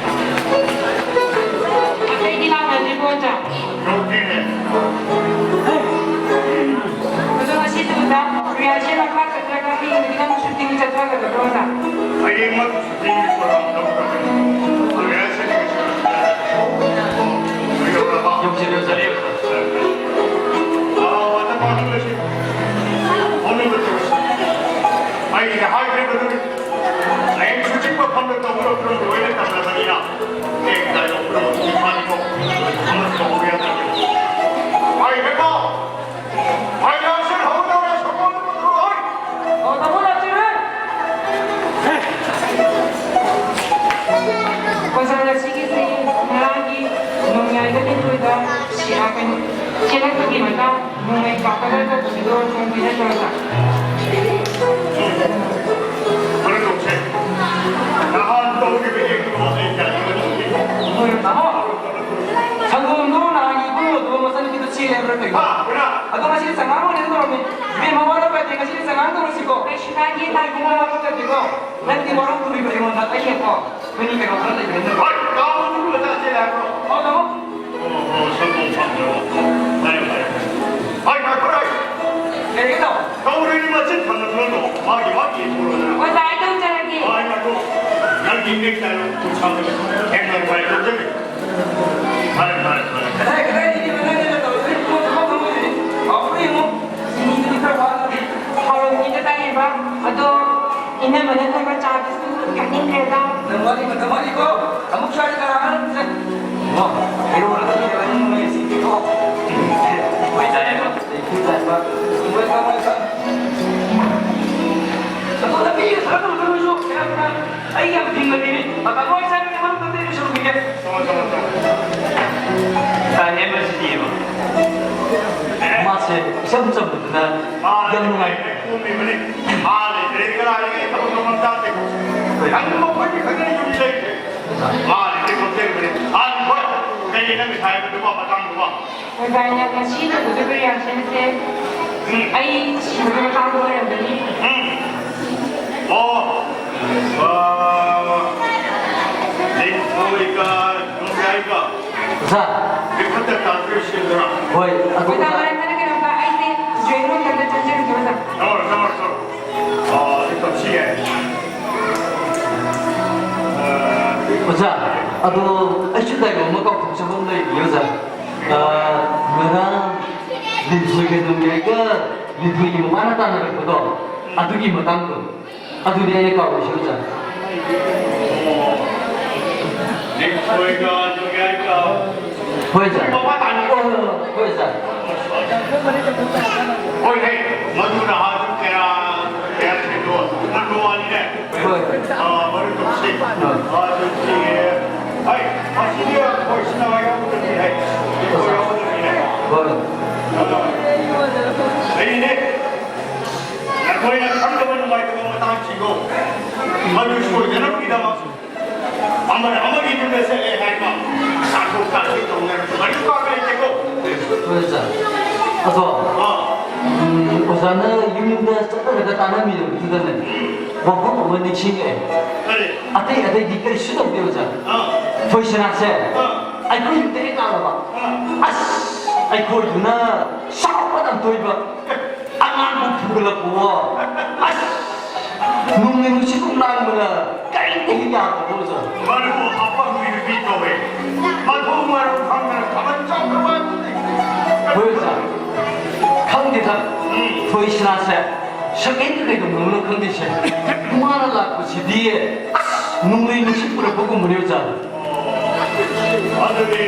ꯑꯇꯩꯗꯤ ꯂꯥꯛꯅꯗ꯭ꯔꯤꯕꯣ ꯑꯣꯖꯥ? ꯑꯗꯣ ꯉꯁꯤꯁꯨ ꯑꯣꯖꯥ, rehearsal ꯃꯈꯥ ꯆꯠꯊꯔꯒ ꯍꯌꯦꯡꯗꯒꯤ ꯅꯪ shooting ꯆꯠꯊꯒꯗꯕ꯭ꯔꯣ ꯑꯣꯖꯥ? ꯍꯌꯦꯡꯃꯛ shooting program ꯇꯧꯒꯗꯕꯅꯤ꯫ Rehearsal ꯌꯧꯁꯤꯜꯂꯦ ꯑꯣꯖꯥ꯫ ꯑꯥ, ꯑꯣꯖꯥ, ꯐꯥꯎꯅꯔꯁꯤ꯫ ꯐꯥꯎꯅꯕ ꯇꯧꯔꯁꯤ꯫ ꯑꯩꯅ ꯍꯥꯏꯈ꯭ꯔꯦ꯫ ꯇꯧꯔꯒ꯫ ꯃꯔꯨꯞꯁꯦ, ꯅꯍꯥꯟ ꯇꯧꯈꯤꯕ ꯌꯦꯡꯕꯗꯣ ꯑꯩ ꯀꯔꯤꯒꯨꯝꯕ ꯇꯧꯈꯤꯕ? ꯍꯣꯏ, ꯇꯥꯃꯣ꯫ ꯁꯪꯒꯣꯝꯗꯣ ꯅꯍꯥꯟꯒꯤ ꯏꯕꯨꯡꯉꯣꯗꯣ ꯃꯆꯟꯅꯨꯄꯤꯗꯣ ꯆꯦꯜꯂꯦ ꯍꯥꯏꯕ꯭ꯔꯥ ꯀꯩꯅꯣ? ꯍꯥ, ꯄꯨꯔꯥ꯫ ꯑꯗꯣ ꯉꯁꯤꯗꯤ ꯆꯉꯥꯡ ꯑꯣꯏꯅ ꯇꯧꯔꯝꯃꯤ꯫ ꯏꯕꯦꯝꯃ, ꯋꯥꯔꯧꯕ ꯌꯥꯗꯦ, ꯉꯁꯤꯗꯤ ꯆꯉꯥꯡ ꯇꯧꯔꯁꯤꯀꯣ꯫ ꯀꯩꯁꯨ ꯀꯥꯏꯗꯦ, ꯇꯥꯃꯣ꯫ ꯏꯕꯨꯡꯉꯣ, ꯋꯥꯔꯧꯕ ꯌꯥꯗꯦꯀꯣ꯫ ꯅꯪꯗꯤ ꯋꯥꯔꯧ ꯅꯨꯃꯤꯠ ꯑꯩꯉꯣꯟꯗ ꯑꯩꯅꯀꯣ꯫ ꯑꯩꯈꯣꯏꯅꯤ ꯀꯩꯅꯣ ꯈꯔ ꯂꯩꯕꯅꯤꯅ꯫ ꯍꯣꯏ, ꯇꯥꯃꯣ, ꯅꯪ ꯂꯣꯏ ꯆꯥꯁꯤꯜꯂꯦ ꯍꯥꯏꯕ꯭ꯔꯣ? ꯑꯣ, ꯇꯥꯃꯣ꯫ ꯑꯣ, ꯑꯣ, ꯁꯪꯒꯣꯝ ꯐꯪꯗ꯭ꯔꯕꯣ? ꯐꯔꯦ, ꯐꯔꯦ꯫ ꯍꯣꯏ, ꯉꯥꯏꯈꯣ, ꯉꯥꯏꯈꯣ꯫ ꯀꯩꯒꯤꯅꯣ? ꯇꯧꯔꯤꯅꯤ, ꯃꯆꯤꯟ ꯐꯅ ꯊꯣꯛꯂꯛꯑꯣ꯫ ꯃꯥꯒꯤ, ꯃꯥꯒꯤ ꯊꯣꯛꯂꯛꯑꯣ꯫ ꯑꯣꯖꯥ, ꯑꯩ ꯇꯧꯖꯔꯒꯦ꯫ ꯍꯣꯏ, ꯉꯥꯏꯈꯣ꯫ ꯅꯪꯒꯤ ꯅꯦꯛ ꯇꯥꯏ ꯊꯝꯃꯒꯦ꯫ ꯍꯦꯟꯅ ꯅꯨꯡꯉꯥꯏ ꯇꯧꯖꯒꯦ꯫ ꯐꯔꯦ, ꯐꯔꯦ, ꯐꯔꯦ꯫ ꯀꯗꯥꯏ, ꯀꯗꯥꯏꯗꯒꯤ ꯃꯅꯥꯏꯗ ꯇꯧꯔꯤꯁꯦ? ꯏꯃꯨꯡ ꯊꯕꯛ ꯊꯕꯛ ꯂꯩꯔꯤ꯫ ꯍꯥꯎꯕ꯭ꯔꯥ ꯌꯦꯡꯉꯨ꯫ ꯆꯤꯅꯤꯗꯨꯗꯤ ꯈꯔ ꯋꯥꯠꯂꯤ꯫ ꯍꯥꯎꯔꯝꯅꯤꯗ ꯇꯥꯏꯌꯦꯕ꯫ ꯑꯗꯣ ꯏꯅꯝꯃꯅ ꯊꯛꯄ ꯆꯥꯗꯨꯁꯨ ꯊꯛꯅꯤꯡꯈ꯭ꯔꯦꯗ꯫ ꯅꯪ ꯋꯥꯠꯂꯤ, ꯃꯇꯝ ꯋꯥꯠꯂꯤꯀꯣ꯫ ꯑꯃꯨꯛ ꯁ꯭ꯋꯥꯏꯗ ꯀꯅꯥ ꯀꯅꯥ ꯂꯩꯔꯤꯁꯦ? ꯏꯃꯥ, ꯍꯩꯔꯣ ꯉꯥꯛꯇ ꯂꯩꯔꯦ, ꯅꯪ ꯅꯨꯡꯉꯥꯏ ꯁꯤꯗꯤꯀꯣ꯫ ꯍꯣꯏ, ꯇꯥꯏꯌꯦꯕ꯫ ꯂꯩꯈꯤ ꯇꯥꯏꯕ꯫ ꯃꯣꯏ ꯀꯃꯥꯏ ꯇꯧ-, ꯑꯗꯣ ꯂꯝꯕꯤꯒ ꯊꯥꯒꯠꯂꯨꯔꯣ ꯅꯣꯏꯁꯨ꯫ ꯀꯌꯥꯝ ꯀꯌꯥꯝ ꯑꯩ ꯌꯥꯝ ꯐꯤꯡꯒꯜꯂꯤꯅꯦ꯫ ꯃꯇꯝ ꯂꯣꯏ ꯆꯪꯉꯦ, ꯃꯔꯨꯞ ꯇꯞꯇꯦ ꯂꯣꯏꯁꯤꯜꯂꯨꯈꯤꯒꯦ꯫ ꯇꯧꯔꯣ, ꯇꯧꯔꯣ, ꯇꯧꯔꯣ꯫ ꯇꯥꯏ, ꯑꯦꯝ ꯑꯦꯁ ꯗꯤ ꯑꯦꯕ꯫ ꯃꯥꯁꯦ ꯏꯆꯝ ꯆꯝꯕꯗꯨꯅ ꯃꯥ ꯌꯥꯝ ꯅꯨꯡꯉꯥꯏ꯫ ꯀꯣꯝꯃꯤꯕꯅꯤ꯫ ꯃꯥ ꯂꯩꯇ꯭ꯔꯗꯤ ꯀꯗꯥꯏꯗꯒꯤ ꯊꯕꯛ ꯇꯧꯐꯝ ꯆꯥꯗꯦ꯫ ꯍꯣꯏ꯫ ꯅꯪ ꯃꯈꯣꯏꯒꯤ ꯈꯛꯇꯅ ꯌꯨꯝ ꯂꯩꯇ꯭ꯔꯦ꯫ ꯃꯥ ꯂꯩꯇ꯭ꯔꯦ ꯈꯣꯠꯇꯦ꯫ ꯑꯥ, ꯍꯣꯏ꯫ ꯀꯩ ꯅꯪ ꯉꯁꯥꯏ ꯍꯥꯏꯕꯗꯨꯕꯣ ꯃꯇꯥꯡꯗꯨꯕꯣ? ꯑꯣꯖꯥ, ꯑꯩꯅ ꯉꯁꯤ ꯇꯧꯒꯗꯕ rehearsalꯁꯦ ꯎꯝ꯫ ꯑꯩ ꯁꯤꯕꯒꯤ ꯃꯇꯥꯡꯗ ꯑꯣꯏꯔꯝꯒꯅꯤ꯫ ꯎꯝ꯫ ꯑꯣ꯫ ꯑꯥ, ꯂꯤꯟꯊꯣꯏꯒ ꯅꯣꯡꯌꯥꯏꯒ ꯑꯣꯖꯥ꯫ ꯃꯤꯈꯠꯇ ꯇꯥꯟꯕꯤꯔꯨꯁꯤꯗꯅ꯫ ꯍꯣꯏ, ꯑꯗꯨ ꯑꯣꯖꯥ, ꯑꯣꯖꯥ꯫ ꯃꯔꯛ ꯈꯔ ꯀꯩꯅꯣꯝꯇ ꯑꯩꯁꯦ drawing roomꯗ ꯑꯝꯇ ꯆꯪꯖꯔꯨꯒꯦ, ꯑꯣꯖꯥ꯫ ꯆꯪꯉꯣ, ꯆꯪꯉꯣ, ꯆꯪꯉꯣ꯫ ꯑꯥ, ꯑꯗꯨ ꯇꯧꯁꯤ ꯌꯥꯏ꯫ ꯑꯥ, ꯑꯣꯖꯥ, ꯑꯗꯣ ꯑꯩꯁꯨ dialogue ꯑꯃ ꯀꯥꯎꯊꯣꯛꯆꯕ ꯑꯃ ꯂꯩꯔꯤꯌꯦ, ꯑꯣꯖꯥ꯫ ꯑꯥ, ꯉꯔꯥꯡ ꯂꯤꯟꯊꯣꯏꯒ ꯅꯣꯡꯌꯥꯏꯒ ꯂꯤꯟꯊꯣꯏꯒꯤ ꯃꯃꯥꯅ ꯇꯥꯟꯅꯔꯛꯄꯗꯣ, ꯑꯗꯨꯒꯤ ꯃꯇꯥꯡꯗꯣ꯫ ꯑꯗꯨꯗꯤ ꯑꯩꯅ ꯀꯥꯎꯔꯤꯁꯦ, ꯑꯣꯖꯥ꯫ ꯂꯤꯟꯊꯣꯏꯒ ꯅꯣꯡꯌꯥꯏꯒ꯫ ꯍꯣꯏ, ꯑꯣꯖꯥ꯫ ꯃꯃꯥ ꯇꯥꯟꯅꯔꯛꯄ꯫ ꯍꯣꯏ, ꯍꯣꯏ, ꯍꯣꯏ, ꯍꯣꯏ, ꯑꯣꯖꯥ꯫ ꯍꯣꯏ, ꯍꯦ, ꯃꯗꯨ ꯅꯍꯥꯁꯨ ꯀꯌꯥ, ꯀꯌꯥ ꯊꯦꯡꯅ ꯎꯅꯕ ꯋꯥꯅꯤꯅꯦ꯫ ꯍꯣꯏ꯫ ꯑꯥ, ꯃꯔꯨꯞ ꯇꯧꯁꯤ꯫ ꯍꯣꯏ꯫ ꯑꯗꯨꯗꯤ, ꯍꯣꯏ, ꯉꯁꯤꯗꯤ ꯑꯩꯈꯣꯏ ꯁꯤꯅꯦꯃꯥ ꯌꯥꯎꯗꯕꯅꯤ ꯍꯥꯏ꯫ ꯑꯩꯈꯣꯏ ꯌꯥꯎꯗꯕꯅꯤꯅꯦ꯫ ꯍꯣꯏ꯫ ꯑꯥ, ꯑꯩꯅꯦ꯫ ꯑꯩꯈꯣꯏꯅ ꯈꯪꯗꯕ ꯅꯨꯡꯉꯥꯏꯇꯕ ꯃꯇꯥꯡꯁꯤꯡꯗꯣ ꯃꯗꯨ ꯁꯣꯏꯗꯅꯕꯒꯤꯗꯃꯛ ꯑꯃꯅ ꯑꯃꯒꯤ ꯌꯨꯝꯗ ꯆꯠꯂꯦ ꯍꯥꯏꯕ ꯇꯥꯊꯣꯛ ꯇꯥꯁꯤꯟ ꯇꯧꯅꯔꯁꯨ ꯀꯔꯤꯁꯨ ꯀꯥꯟꯅꯕ ꯂꯩꯇꯦꯀꯣ꯫ ꯍꯣꯏ, ꯑꯣꯖꯥ꯫ ꯑꯗꯣ, ꯑꯥ꯫ ꯎꯝ, ꯑꯣꯖꯥꯅ ꯌꯨꯝꯗ ꯆꯠꯂꯒ ꯇꯥꯟꯅꯃꯤꯟꯅꯕꯗꯨꯗꯅꯦ, ꯋꯥꯐꯝ ꯑꯃ ꯅꯤꯡꯁꯤꯡꯉꯛꯑꯦ꯫ ꯀꯔꯤ? ꯑꯇꯩ ꯑꯇꯩꯗꯤ ꯀꯔꯤꯁꯨ ꯇꯧꯗꯦ, ꯑꯣꯖꯥ꯫ ꯑꯥ꯫ ꯊꯣꯏꯁꯅꯥꯁꯦ ꯑꯥ꯫ ꯑꯩꯈꯣꯏ ꯌꯨꯝꯗ ꯍꯦꯛ ꯂꯥꯛꯂꯕ, ꯑꯥ꯫ ꯑꯁ, ꯑꯩꯈꯣꯏꯗꯨꯅ ꯁꯥꯎꯕꯗ ꯇꯣꯏꯕ꯫ ꯑꯉꯥꯡꯕꯨ ꯐꯨꯒꯠꯂꯛꯄꯋꯣ꯫ ꯑꯁ! ꯅꯨꯡꯂꯩ ꯅꯨꯡꯁꯤꯠ ꯂꯥꯡꯕꯗ ꯀꯔꯤꯝꯇ ꯍꯦꯛ ꯌꯥꯗꯕ ꯑꯣꯖꯥ꯫ ꯃꯗꯨꯕꯨ ꯑꯄꯪꯕꯤ ꯅꯨꯄꯤ ꯀꯧꯋꯦ꯫ ꯃꯊꯣꯡ ꯃꯔꯝ ꯈꯪꯗꯅ ꯊꯥꯕꯜ ꯆꯣꯡꯗꯕ ꯑꯗꯨꯅꯤ꯫ ꯍꯣꯏ ꯑꯣꯖꯥ꯫ ꯈꯪꯗꯦꯗ꯫ ꯎꯝ꯫ ꯊꯣꯏꯁꯅꯥꯁꯦ ꯁꯦꯀꯦꯟꯗ ꯀꯩꯗꯧꯅꯕꯅꯣ ꯈꯪꯗꯦꯁꯦ꯫ ꯃꯥꯅ ꯂꯥꯛꯄꯁꯤꯗꯤ ꯑꯁ ꯅꯨꯡꯂꯩ ꯅꯨꯡꯁꯤꯠ ꯄꯨꯔꯛꯄꯒꯨꯝꯕꯅꯦ ꯑꯣꯖꯥ꯫ ꯑꯗꯨꯗꯤ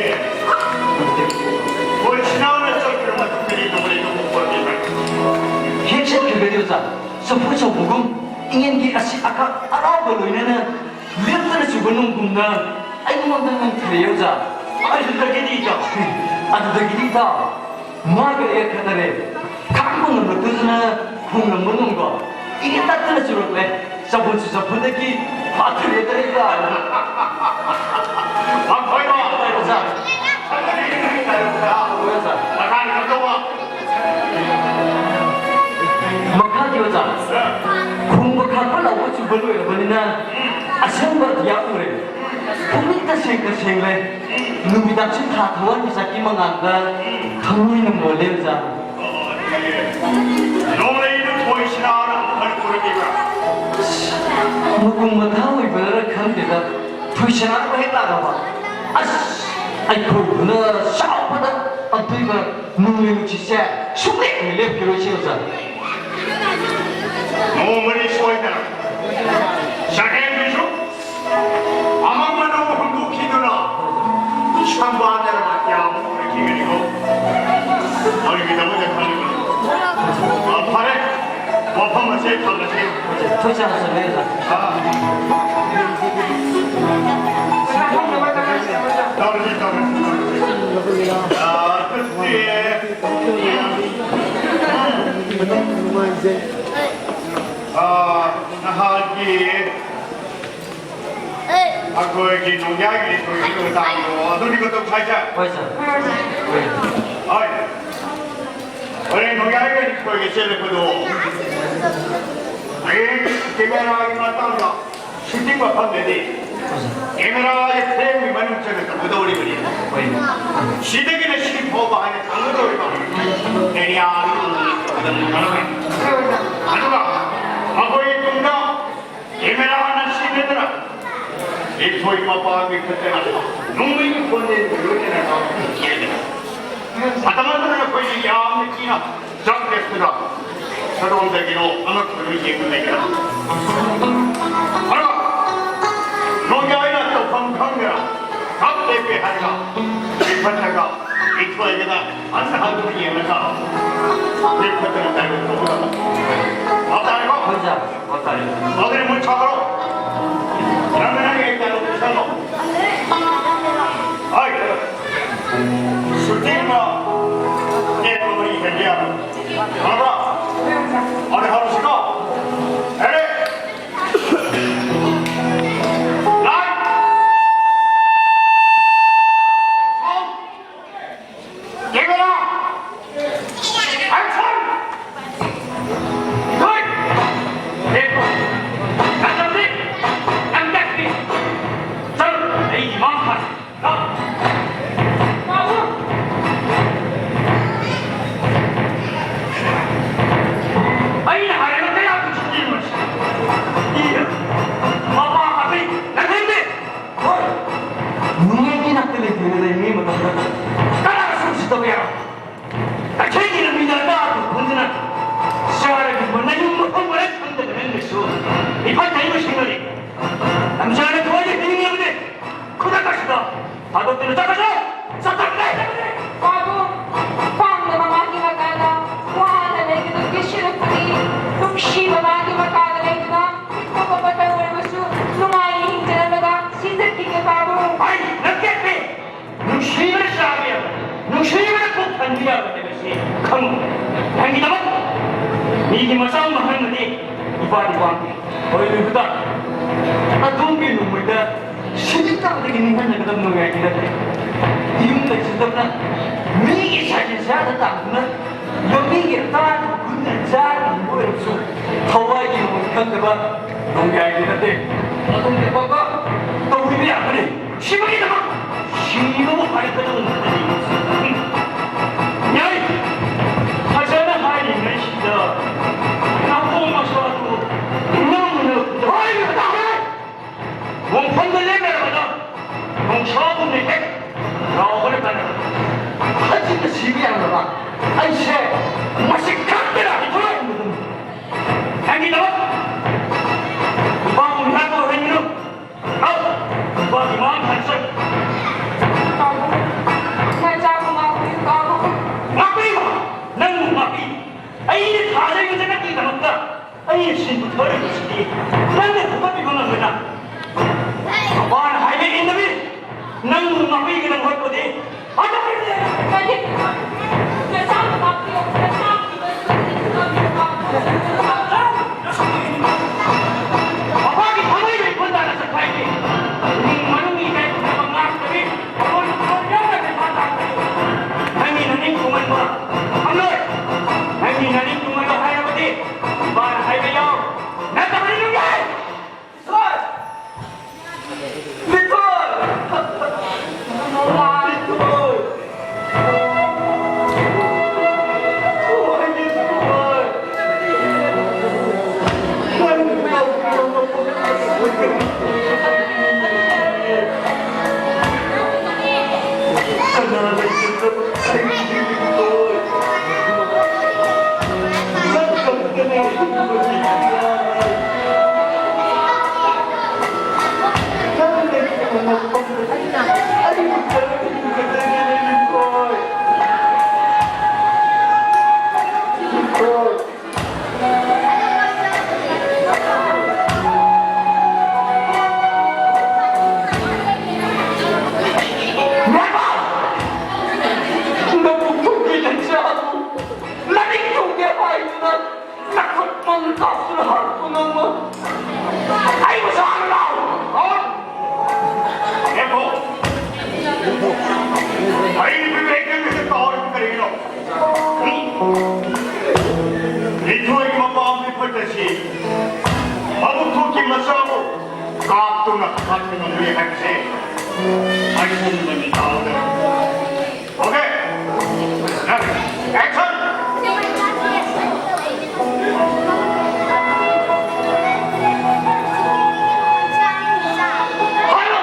ꯊꯣꯏꯁꯅꯥꯅ ꯆꯠꯈ꯭ꯔ ꯃꯇꯨꯡꯗꯗꯤ ꯅꯣꯡꯂꯩ ꯅꯣꯡ ꯄꯣꯠꯅꯤꯕ꯫ ꯍꯦꯛ ꯆꯠꯈ꯭ꯔꯒꯗꯤ ꯑꯣꯖꯥ, ꯆꯐꯨ ꯆꯐꯨꯒꯨꯝ ꯏꯉꯦꯟꯒꯤ ꯑꯁꯤ ꯑꯀꯥ ꯑꯔꯥꯎꯒ ꯂꯣꯏꯅꯅ ꯂꯦꯞꯇꯅ ꯆꯨꯕ ꯅꯣꯡꯒꯨꯝꯅ ꯑꯩꯉꯣꯟꯗ ꯅꯣꯡꯊꯔꯛꯑꯦ ꯑꯣꯖꯥ꯫ ꯑꯗꯨꯗꯒꯤꯗꯤ ꯏꯇꯥꯎ, ꯑꯗꯨꯗꯒꯤꯗꯤ ꯏꯇꯥꯎ, ꯃꯥꯒ ꯑꯩꯒ ꯈꯠꯅꯔꯦ꯫ ꯈꯥꯡꯕ ꯉꯝꯂꯛꯇꯗꯅ ꯈꯣꯡꯂꯝꯕ ꯅꯣꯡꯗꯣ ꯏꯔꯦ ꯇꯠꯇꯅ ꯆꯨꯔꯛꯂꯦ꯫ ꯆꯐꯨꯁꯨ ꯆꯐꯨꯗꯒꯤ ꯐꯥꯊꯔꯦꯗꯅ ꯏꯇꯥꯎ꯫ ꯃꯈꯣꯏꯗꯣ ꯑꯣꯖꯥ꯫ ꯃꯈꯥꯒꯤ ꯑꯣꯖꯥ꯫ ꯃꯈꯥꯒꯤ ꯑꯣꯖꯥ꯫ ꯈꯣꯡꯕ ꯈꯥꯛꯄ ꯂꯥꯎꯕ ꯆꯨꯕ ꯂꯣꯏꯔꯕꯅꯤꯅ ꯑꯁꯪꯕ ꯑꯇꯤꯌꯥ ꯎꯔꯦ꯫ ꯄꯨꯛꯅꯤꯡ ꯇꯁꯦꯡ ꯇꯁꯦꯡꯂꯦ꯫ ꯅꯨꯃꯤꯗꯥꯡꯁꯨ ꯊꯥ ꯊꯋꯥꯟꯃꯤꯆꯥꯛꯀꯤ ꯃꯉꯥꯜꯗ ꯊꯃꯣꯏꯅ ꯃꯣꯜꯂꯦ ꯑꯣꯖꯥ꯫ ꯅꯣꯡꯂꯩꯗꯨ ꯊꯣꯏꯁꯅꯥꯅ ꯑꯃꯨꯛ ꯍꯟꯅ ꯄꯨꯔꯛꯏꯕ꯭ꯔꯥ? ꯃꯀꯨꯝ ꯃꯊꯥ ꯑꯣꯏꯕꯅꯔ ꯈꯪꯗꯦꯗ, ꯊꯣꯏꯁꯅꯥꯅ ꯍꯦꯛ ꯂꯥꯛꯂꯕ꯫ ꯑꯁ! ꯑꯩꯈꯣꯏꯗꯨꯅ ꯁꯥꯎꯕꯗ ꯑꯗꯨꯏꯕ ꯅꯣꯡꯂꯩ ꯅꯨꯡꯁꯤꯠꯁꯦ ꯁꯨꯡꯂꯦꯞ ꯍꯦꯛ ꯂꯦꯞꯈꯤꯔꯣꯏꯁꯦ ꯑꯣꯖꯥ꯫ ꯅꯣꯡꯃꯗꯤ ꯁꯣꯏꯗꯅ ꯁꯦꯀꯦꯟꯗꯨꯁꯨ ꯑꯃꯝꯕꯗ ꯍꯨꯝꯗꯣꯛꯈꯤꯗꯨꯅ ꯁꯪꯕꯥꯗꯅ ꯑꯇꯤꯌꯥ ꯑꯃ ꯎꯔꯛꯈꯤꯒꯅꯤꯀꯣ꯫ ꯃꯗꯨꯒꯤꯗꯃꯛꯇ ꯈꯜꯂꯤꯕꯅꯤ꯫ ꯑ, ꯐꯔꯦ, ꯋꯥꯐꯝ ꯑꯁꯤ ꯊꯝꯃꯁꯤ꯫ ꯊꯣꯏꯁꯥꯅ ꯆꯠꯂꯦ ꯑꯣꯖꯥ꯫ ꯑ꯫ ꯇꯧꯔꯁꯤ, ꯇꯧꯔꯁꯤ, ꯇꯧꯔꯁꯤ꯫ ꯑ, ꯑꯗꯨꯗꯤ, ꯑ, ꯅꯍꯥꯟꯒꯤ ꯑꯩꯈꯣꯏꯒꯤ ꯅꯣꯡꯌꯥꯏꯒꯤ ꯊꯣꯏꯕꯒꯤ ꯃꯇꯥꯡꯗꯣ ꯑꯗꯨꯅꯤ ꯀꯣ ꯇꯧꯈꯥꯏꯁꯦ꯫ ꯍꯣꯏ, ꯁꯥꯔ꯫ ꯍꯣꯏ꯫ ꯍꯣꯔꯦꯟ ꯅꯣꯡꯌꯥꯏꯒ ꯑꯩꯈꯣꯏꯒꯤ ꯆꯦꯜꯂꯛꯄꯗꯣ ꯍꯌꯦꯡ ꯀꯦꯃꯦꯔꯥꯒꯤ ꯃꯇꯥꯡꯗ ꯁꯨꯇꯤꯡ ꯃꯐꯝꯗꯗꯤ ꯀꯦꯃꯦꯔꯥꯁꯦ ꯐ꯭ꯔꯦꯝꯒꯤ ꯃꯅꯨꯡ ꯆꯪꯅ ꯇꯧꯒꯗꯧꯔꯤꯕꯅꯤ꯫ ꯍꯣꯏ꯫ ꯁꯤꯗꯒꯤꯅ ꯁꯤ ꯐꯥꯎꯕ ꯍꯥꯏꯅ ꯊꯝꯒꯗꯧꯔꯤꯕ ꯑꯦꯔꯤꯌꯥꯗꯨ ꯑꯗꯨꯝ ꯉꯝꯃꯦ꯫ ꯑꯗꯨꯒ ꯃꯈꯣꯏꯒꯤ ꯇꯨꯡꯗ ꯀꯦꯃꯦꯔꯥꯅ ꯁꯤꯟꯅꯗꯅ ꯏꯊꯣꯏ ꯃꯄꯥꯒꯤ ꯈꯨꯠꯇꯅ ꯅꯣꯡꯃꯩꯒꯤ ꯈꯣꯟꯖꯦꯜ ꯂꯣꯏꯅꯅ ꯌꯦꯡꯗꯅ ꯃꯇꯝ ꯑꯗꯨꯗ ꯑꯩꯈꯣꯏꯁꯤ ꯌꯥꯝꯅ ꯀꯤꯅ ꯆꯥꯛ ꯂꯦꯞꯇꯨꯅ ꯀꯗꯣꯝꯗꯒꯤꯅꯣ ꯑꯉꯛꯄꯗꯨ ꯌꯦꯡꯗꯨꯅ ꯂꯩꯈ꯭ꯔꯦ꯫ ꯑꯗꯨꯒ ꯅꯣꯡꯌꯥꯏꯅ ꯇꯧꯐꯝ ꯈꯪꯗꯅ ꯆꯥꯛ ꯂꯦꯞꯄꯦ ꯍꯥꯏꯔꯒ ꯂꯦꯞꯍꯜꯂꯒ ꯏꯊꯣꯏꯒꯅ ꯑꯟꯅ ꯍꯜꯂꯒ ꯌꯦꯡꯂꯒ ꯂꯦꯞꯈꯠꯇꯅ ꯗꯥꯏꯂꯣꯛ ꯇꯧꯒꯗꯕ꯫ ꯚꯥꯞ ꯇꯥꯔꯦꯀꯣ? ꯍꯣꯏ, ꯁꯥꯔ꯫ ꯚꯥꯞ ꯇꯥꯔꯦ꯫ ꯑꯗꯨꯗꯤ ꯃꯨꯟ ꯁꯥꯈ꯭ꯔꯣ꯫ ꯅꯪꯅ ꯅꯪꯒꯤ ꯑꯩ ꯗꯥꯏꯂꯣꯛ ꯁꯦꯝꯃꯣ꯫ ꯍꯣꯏ꯫ ꯁꯨꯇꯤꯡꯅ ꯗꯦꯠ ꯃꯔꯤ ꯍꯦꯟꯕ ꯌꯥꯔꯣꯏ꯫ ꯈꯪꯉꯕ꯭ꯔꯥ? ꯑꯗꯨꯗꯤ ꯍꯧꯔꯁꯤꯀꯣ꯫ Ready? Light! Sound! Camera! Action! Good! Take one. Cut the break. Cut the break. Sir, hey, Imam Khan. Stop. ꯑꯩꯅ ꯍꯥꯏꯔꯒ ꯀꯌꯥ ꯀꯨꯏꯁꯤꯜꯂꯤꯅꯣ? ꯏ, ꯃꯃꯥ ꯑꯕꯤ, ꯅꯪ ꯍꯦꯟꯗꯦ! ꯍꯣꯏ, ꯅꯨꯡꯉꯥꯏꯒꯤ ꯅꯥꯛꯇ ꯂꯩꯇꯦꯅ ꯂꯩꯔꯤꯉꯩ ꯃꯇꯝꯗ ꯀꯅꯥꯁꯨ ꯎꯁꯤꯠꯇꯕ ꯌꯥꯔꯣꯏ꯫ ꯀꯩꯊꯦꯜꯒꯤ ꯂꯝꯕꯤꯗ ꯑꯅꯥꯕ ꯈꯨꯟꯗꯨꯅ ꯆꯥꯔꯒ ꯃꯅꯥꯌꯨꯝ ꯃꯐꯝ ꯃꯔꯥꯡ ꯈꯪꯗꯕ ꯅꯪꯅꯁꯨ ꯏꯐꯠ ꯊꯩꯕ ꯁꯤꯡꯅꯔꯤ꯫ ꯂꯝꯖꯥꯅ ꯊꯋꯥꯏꯗ ꯄꯤꯅꯤꯡꯂꯕꯅꯤ꯫ ꯈꯨꯗꯛ ꯑꯁꯤꯗ ꯊꯥꯗꯣꯛꯇꯨꯅ ꯆꯠꯈ꯭ꯔꯁꯤ! ꯆꯠꯊꯣꯛꯈ꯭ꯔꯦ! ꯄꯥꯕꯨꯡ, ꯄꯥꯝꯗꯕ ꯃꯥꯒꯤ ꯃꯀꯥꯗ ꯋꯥꯅ ꯂꯩꯕꯗꯨ ꯀꯦꯁꯤꯜꯂꯛꯄꯅꯤ꯫ ꯅꯨꯡꯁꯤꯕ ꯃꯥꯒꯤ ꯃꯀꯥꯗ ꯂꯩꯗꯨꯅ ꯄꯤꯛꯄ ꯃꯇꯝ ꯑꯣꯏꯔꯕꯁꯨ ꯅꯨꯡꯉꯥꯏꯅ ꯍꯤꯡꯖꯔꯝꯂꯒ ꯁꯤꯖꯈꯤꯒꯦ ꯄꯥꯕꯨꯡ꯫ ꯑꯩ ꯅꯠꯇꯦ! ꯅꯨꯡꯁꯤꯕꯅ ꯆꯥꯕ ꯌꯥꯕ, ꯅꯨꯡꯁꯤꯕꯅ ꯄꯨꯛ ꯊꯟꯕ ꯌꯥꯕ ꯍꯥꯏꯕꯁꯤ ꯈꯪꯉꯨ꯫ ꯅꯪꯒꯤꯗꯃꯛ ꯃꯤ ꯑꯩꯒꯤ ꯃꯆꯥ ꯑꯃ ꯍꯥꯏꯔꯝꯃꯗꯤ ꯏꯄꯥꯗꯤ ꯄꯥꯝꯗꯦ꯫ ꯍꯣꯏ, ꯏꯕꯨꯙ, ꯑꯗꯣꯝꯒꯤ ꯅꯣꯡꯃꯩꯗ ꯁꯤꯅꯤꯡ ꯇꯥꯕꯗꯒꯤ ꯅꯤꯡꯍꯟꯅꯒꯗꯕ ꯅꯣꯡꯌꯥꯏꯗꯤ ꯅꯠꯇꯦ꯫ ꯌꯨꯝ ꯂꯩꯖꯗꯕꯅ ꯃꯤꯒꯤ ꯁꯥꯏꯀꯜ ꯁꯌꯥꯗ ꯇꯥꯡꯗꯨꯅ ꯂꯝꯕꯤꯒꯤ ꯑꯇꯥꯕ ꯈꯨꯟꯅ ꯆꯥꯔ ꯍꯤꯡꯕ ꯑꯣꯏꯔꯕꯁꯨ ꯊꯋꯥꯏꯒꯤ ꯃꯃꯜ ꯈꯪꯗꯕ ꯅꯣꯡꯌꯥꯏꯗꯤ ꯅꯠꯇꯦ꯫ ꯑꯗꯣꯝꯒꯤ ꯑꯄꯥꯝꯕ ꯇꯧꯕꯤꯕ ꯌꯥꯒꯅꯤ꯫ ꯁꯤꯕꯒꯤꯗꯃꯛ ꯁꯤꯕꯕꯨ ꯍꯥꯏꯔꯛꯀꯗꯕ ꯅꯠꯇꯦ꯫ ꯌꯥꯏ, ꯐꯖꯅ ꯍꯥꯏꯔꯤꯉꯩꯁꯤꯗ ꯅꯥꯀꯣꯡ ꯃꯆꯥꯗꯨ ꯅꯪꯅ ꯍꯥꯏꯔꯤꯕ ꯇꯥꯔꯦ꯫ ꯃꯣꯡꯐꯝꯗ ꯂꯦꯞꯂꯔꯕꯗ ꯅꯣꯡꯁꯥꯒꯨꯝꯅ ꯍꯦꯛ ꯂꯥꯎꯕꯅ ꯀꯥꯟꯅꯕ꯫ ꯍꯧꯖꯤꯛꯇ ꯁꯤꯕ ꯌꯥꯔꯕ ꯑꯩꯁꯦ ꯃꯁꯤ ꯈꯪꯗꯅ ꯍꯩꯊꯣꯔꯛꯏꯕꯗꯨꯅꯤ꯫ ꯅꯪꯒꯤꯗꯃꯛ ꯅꯨꯄꯥꯕꯨ ꯃꯤꯍꯥꯠꯄ ꯑꯣꯏꯍꯟꯒꯅꯨ꯫ ꯂꯥꯎ, ꯅꯨꯄꯥꯒꯤ ꯃꯥꯡ ꯍꯟꯁ꯭ꯔꯣ꯫ ꯅꯆꯥꯕꯨ ꯉꯥꯛꯄꯤꯌꯨ, ꯇꯥꯃꯣ꯫ ꯉꯥꯛꯄꯤꯌꯨ? ꯅꯪꯕꯨ ꯉꯥꯛꯄꯤ? ꯑꯩꯅ ꯊꯥꯖꯔꯤꯕ ꯖꯒꯠꯀꯤꯗꯃꯛꯇ ꯑꯩꯅ ꯁꯤꯟ ꯄꯨꯊꯣꯔꯤꯕꯁꯤꯗꯤ ꯅꯪꯅ ꯐꯨꯒꯠꯄꯤꯕ ꯉꯝꯒꯗ꯭ꯔꯥ? ꯃꯄꯥꯅ ꯍꯥꯏꯕ ꯏꯟꯗꯕꯤ ꯅꯪꯕꯨ ꯉꯥꯛꯄꯤꯒꯅꯨ ꯍꯥꯏꯕꯗꯤ ꯍꯥꯏꯗꯣꯛꯄꯤꯔꯦ꯫ ꯃꯄꯥꯒꯤ ꯊꯃꯣꯏꯕꯨ ꯏꯈꯨꯟ ꯇꯥꯅ ꯆꯠꯈꯥꯏꯒꯦ꯫ ꯏꯃꯨꯡ ꯃꯅꯨꯡꯒꯤ ꯏꯀꯥꯏ ꯈꯨꯝꯅꯕ ꯉꯥꯛꯇꯕꯤ, ꯑꯩꯉꯣꯟꯗ ꯊꯕꯛ ꯌꯥꯎꯅ ꯄꯩꯁꯥ ꯇꯥꯟꯕꯤ꯫ ꯅꯪꯒꯤ ꯅꯅꯤꯡ ꯊꯨꯡꯍꯟꯕ ꯉꯝꯂꯣꯏ꯫ ꯅꯪꯒꯤ ꯅꯅꯤꯡ ꯊꯨꯡꯍꯟꯕ ꯍꯥꯏꯔꯕꯗꯤ ꯏꯄꯥꯅ ꯍꯥꯏꯕ ꯌꯥꯎ꯫ ꯅꯠꯇꯕꯗꯤ ꯑꯗꯨꯝ ꯌꯥꯏ꯫ ꯏꯊꯣꯏ! ꯏꯊꯣꯏ! ꯏꯊꯣꯏ! ꯅꯕꯨꯛ ꯊꯨꯝꯒꯤ ꯅꯆꯥꯕꯨ ꯂꯥꯏꯔꯤꯛ ꯇꯝꯒꯦ ꯍꯥꯏꯗꯨꯅ ꯀꯥꯞꯇꯨꯅ ꯍꯥꯠꯄ ꯉꯝꯕ ꯑꯩꯕꯨ ꯁꯥꯔ ꯂꯥꯎ! ꯍꯣꯏ! ꯂꯦꯞꯄꯣ! ꯑꯩ ꯅꯨꯄꯤꯕꯨ ꯍꯦꯛꯇ ꯃꯤꯠꯇ ꯇꯧꯔꯤꯕ ꯀꯔꯤꯒꯤꯅꯣ? ꯎꯝ? ꯂꯤꯟꯊꯣꯏꯒꯤ ꯃꯄꯥꯝꯒꯤ ꯐꯠꯇꯁꯤ ꯃꯕꯨꯛ ꯊꯣꯛꯈꯤ ꯃꯆꯥꯕꯨ ꯀꯥꯞꯇꯨꯅ ꯍꯥꯠꯄ ꯉꯝꯂꯣꯏ ꯍꯥꯏꯕꯁꯦ ꯑꯩ ꯈꯪꯕꯅꯤ, ꯇꯥꯎꯗ꯫ Okay. Action. ꯍꯥꯠꯂꯨ!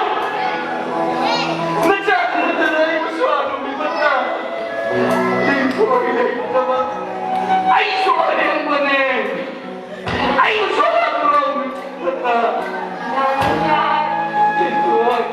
ꯅꯆꯥ ꯑꯃꯠꯇꯅ ꯑꯩꯕꯨ ꯁꯣꯛꯍꯜꯂꯨꯃꯤꯕꯅ ꯂꯤꯟꯊꯣꯏ ꯂꯩꯇꯕ ꯑꯩꯁꯨ ꯑꯔꯦꯝꯕꯅꯦ꯫ ꯑꯩꯕꯨ ꯁꯣꯛꯍꯜꯂꯨꯃꯤꯕꯅ ꯂꯤꯟꯊꯣꯏ꯫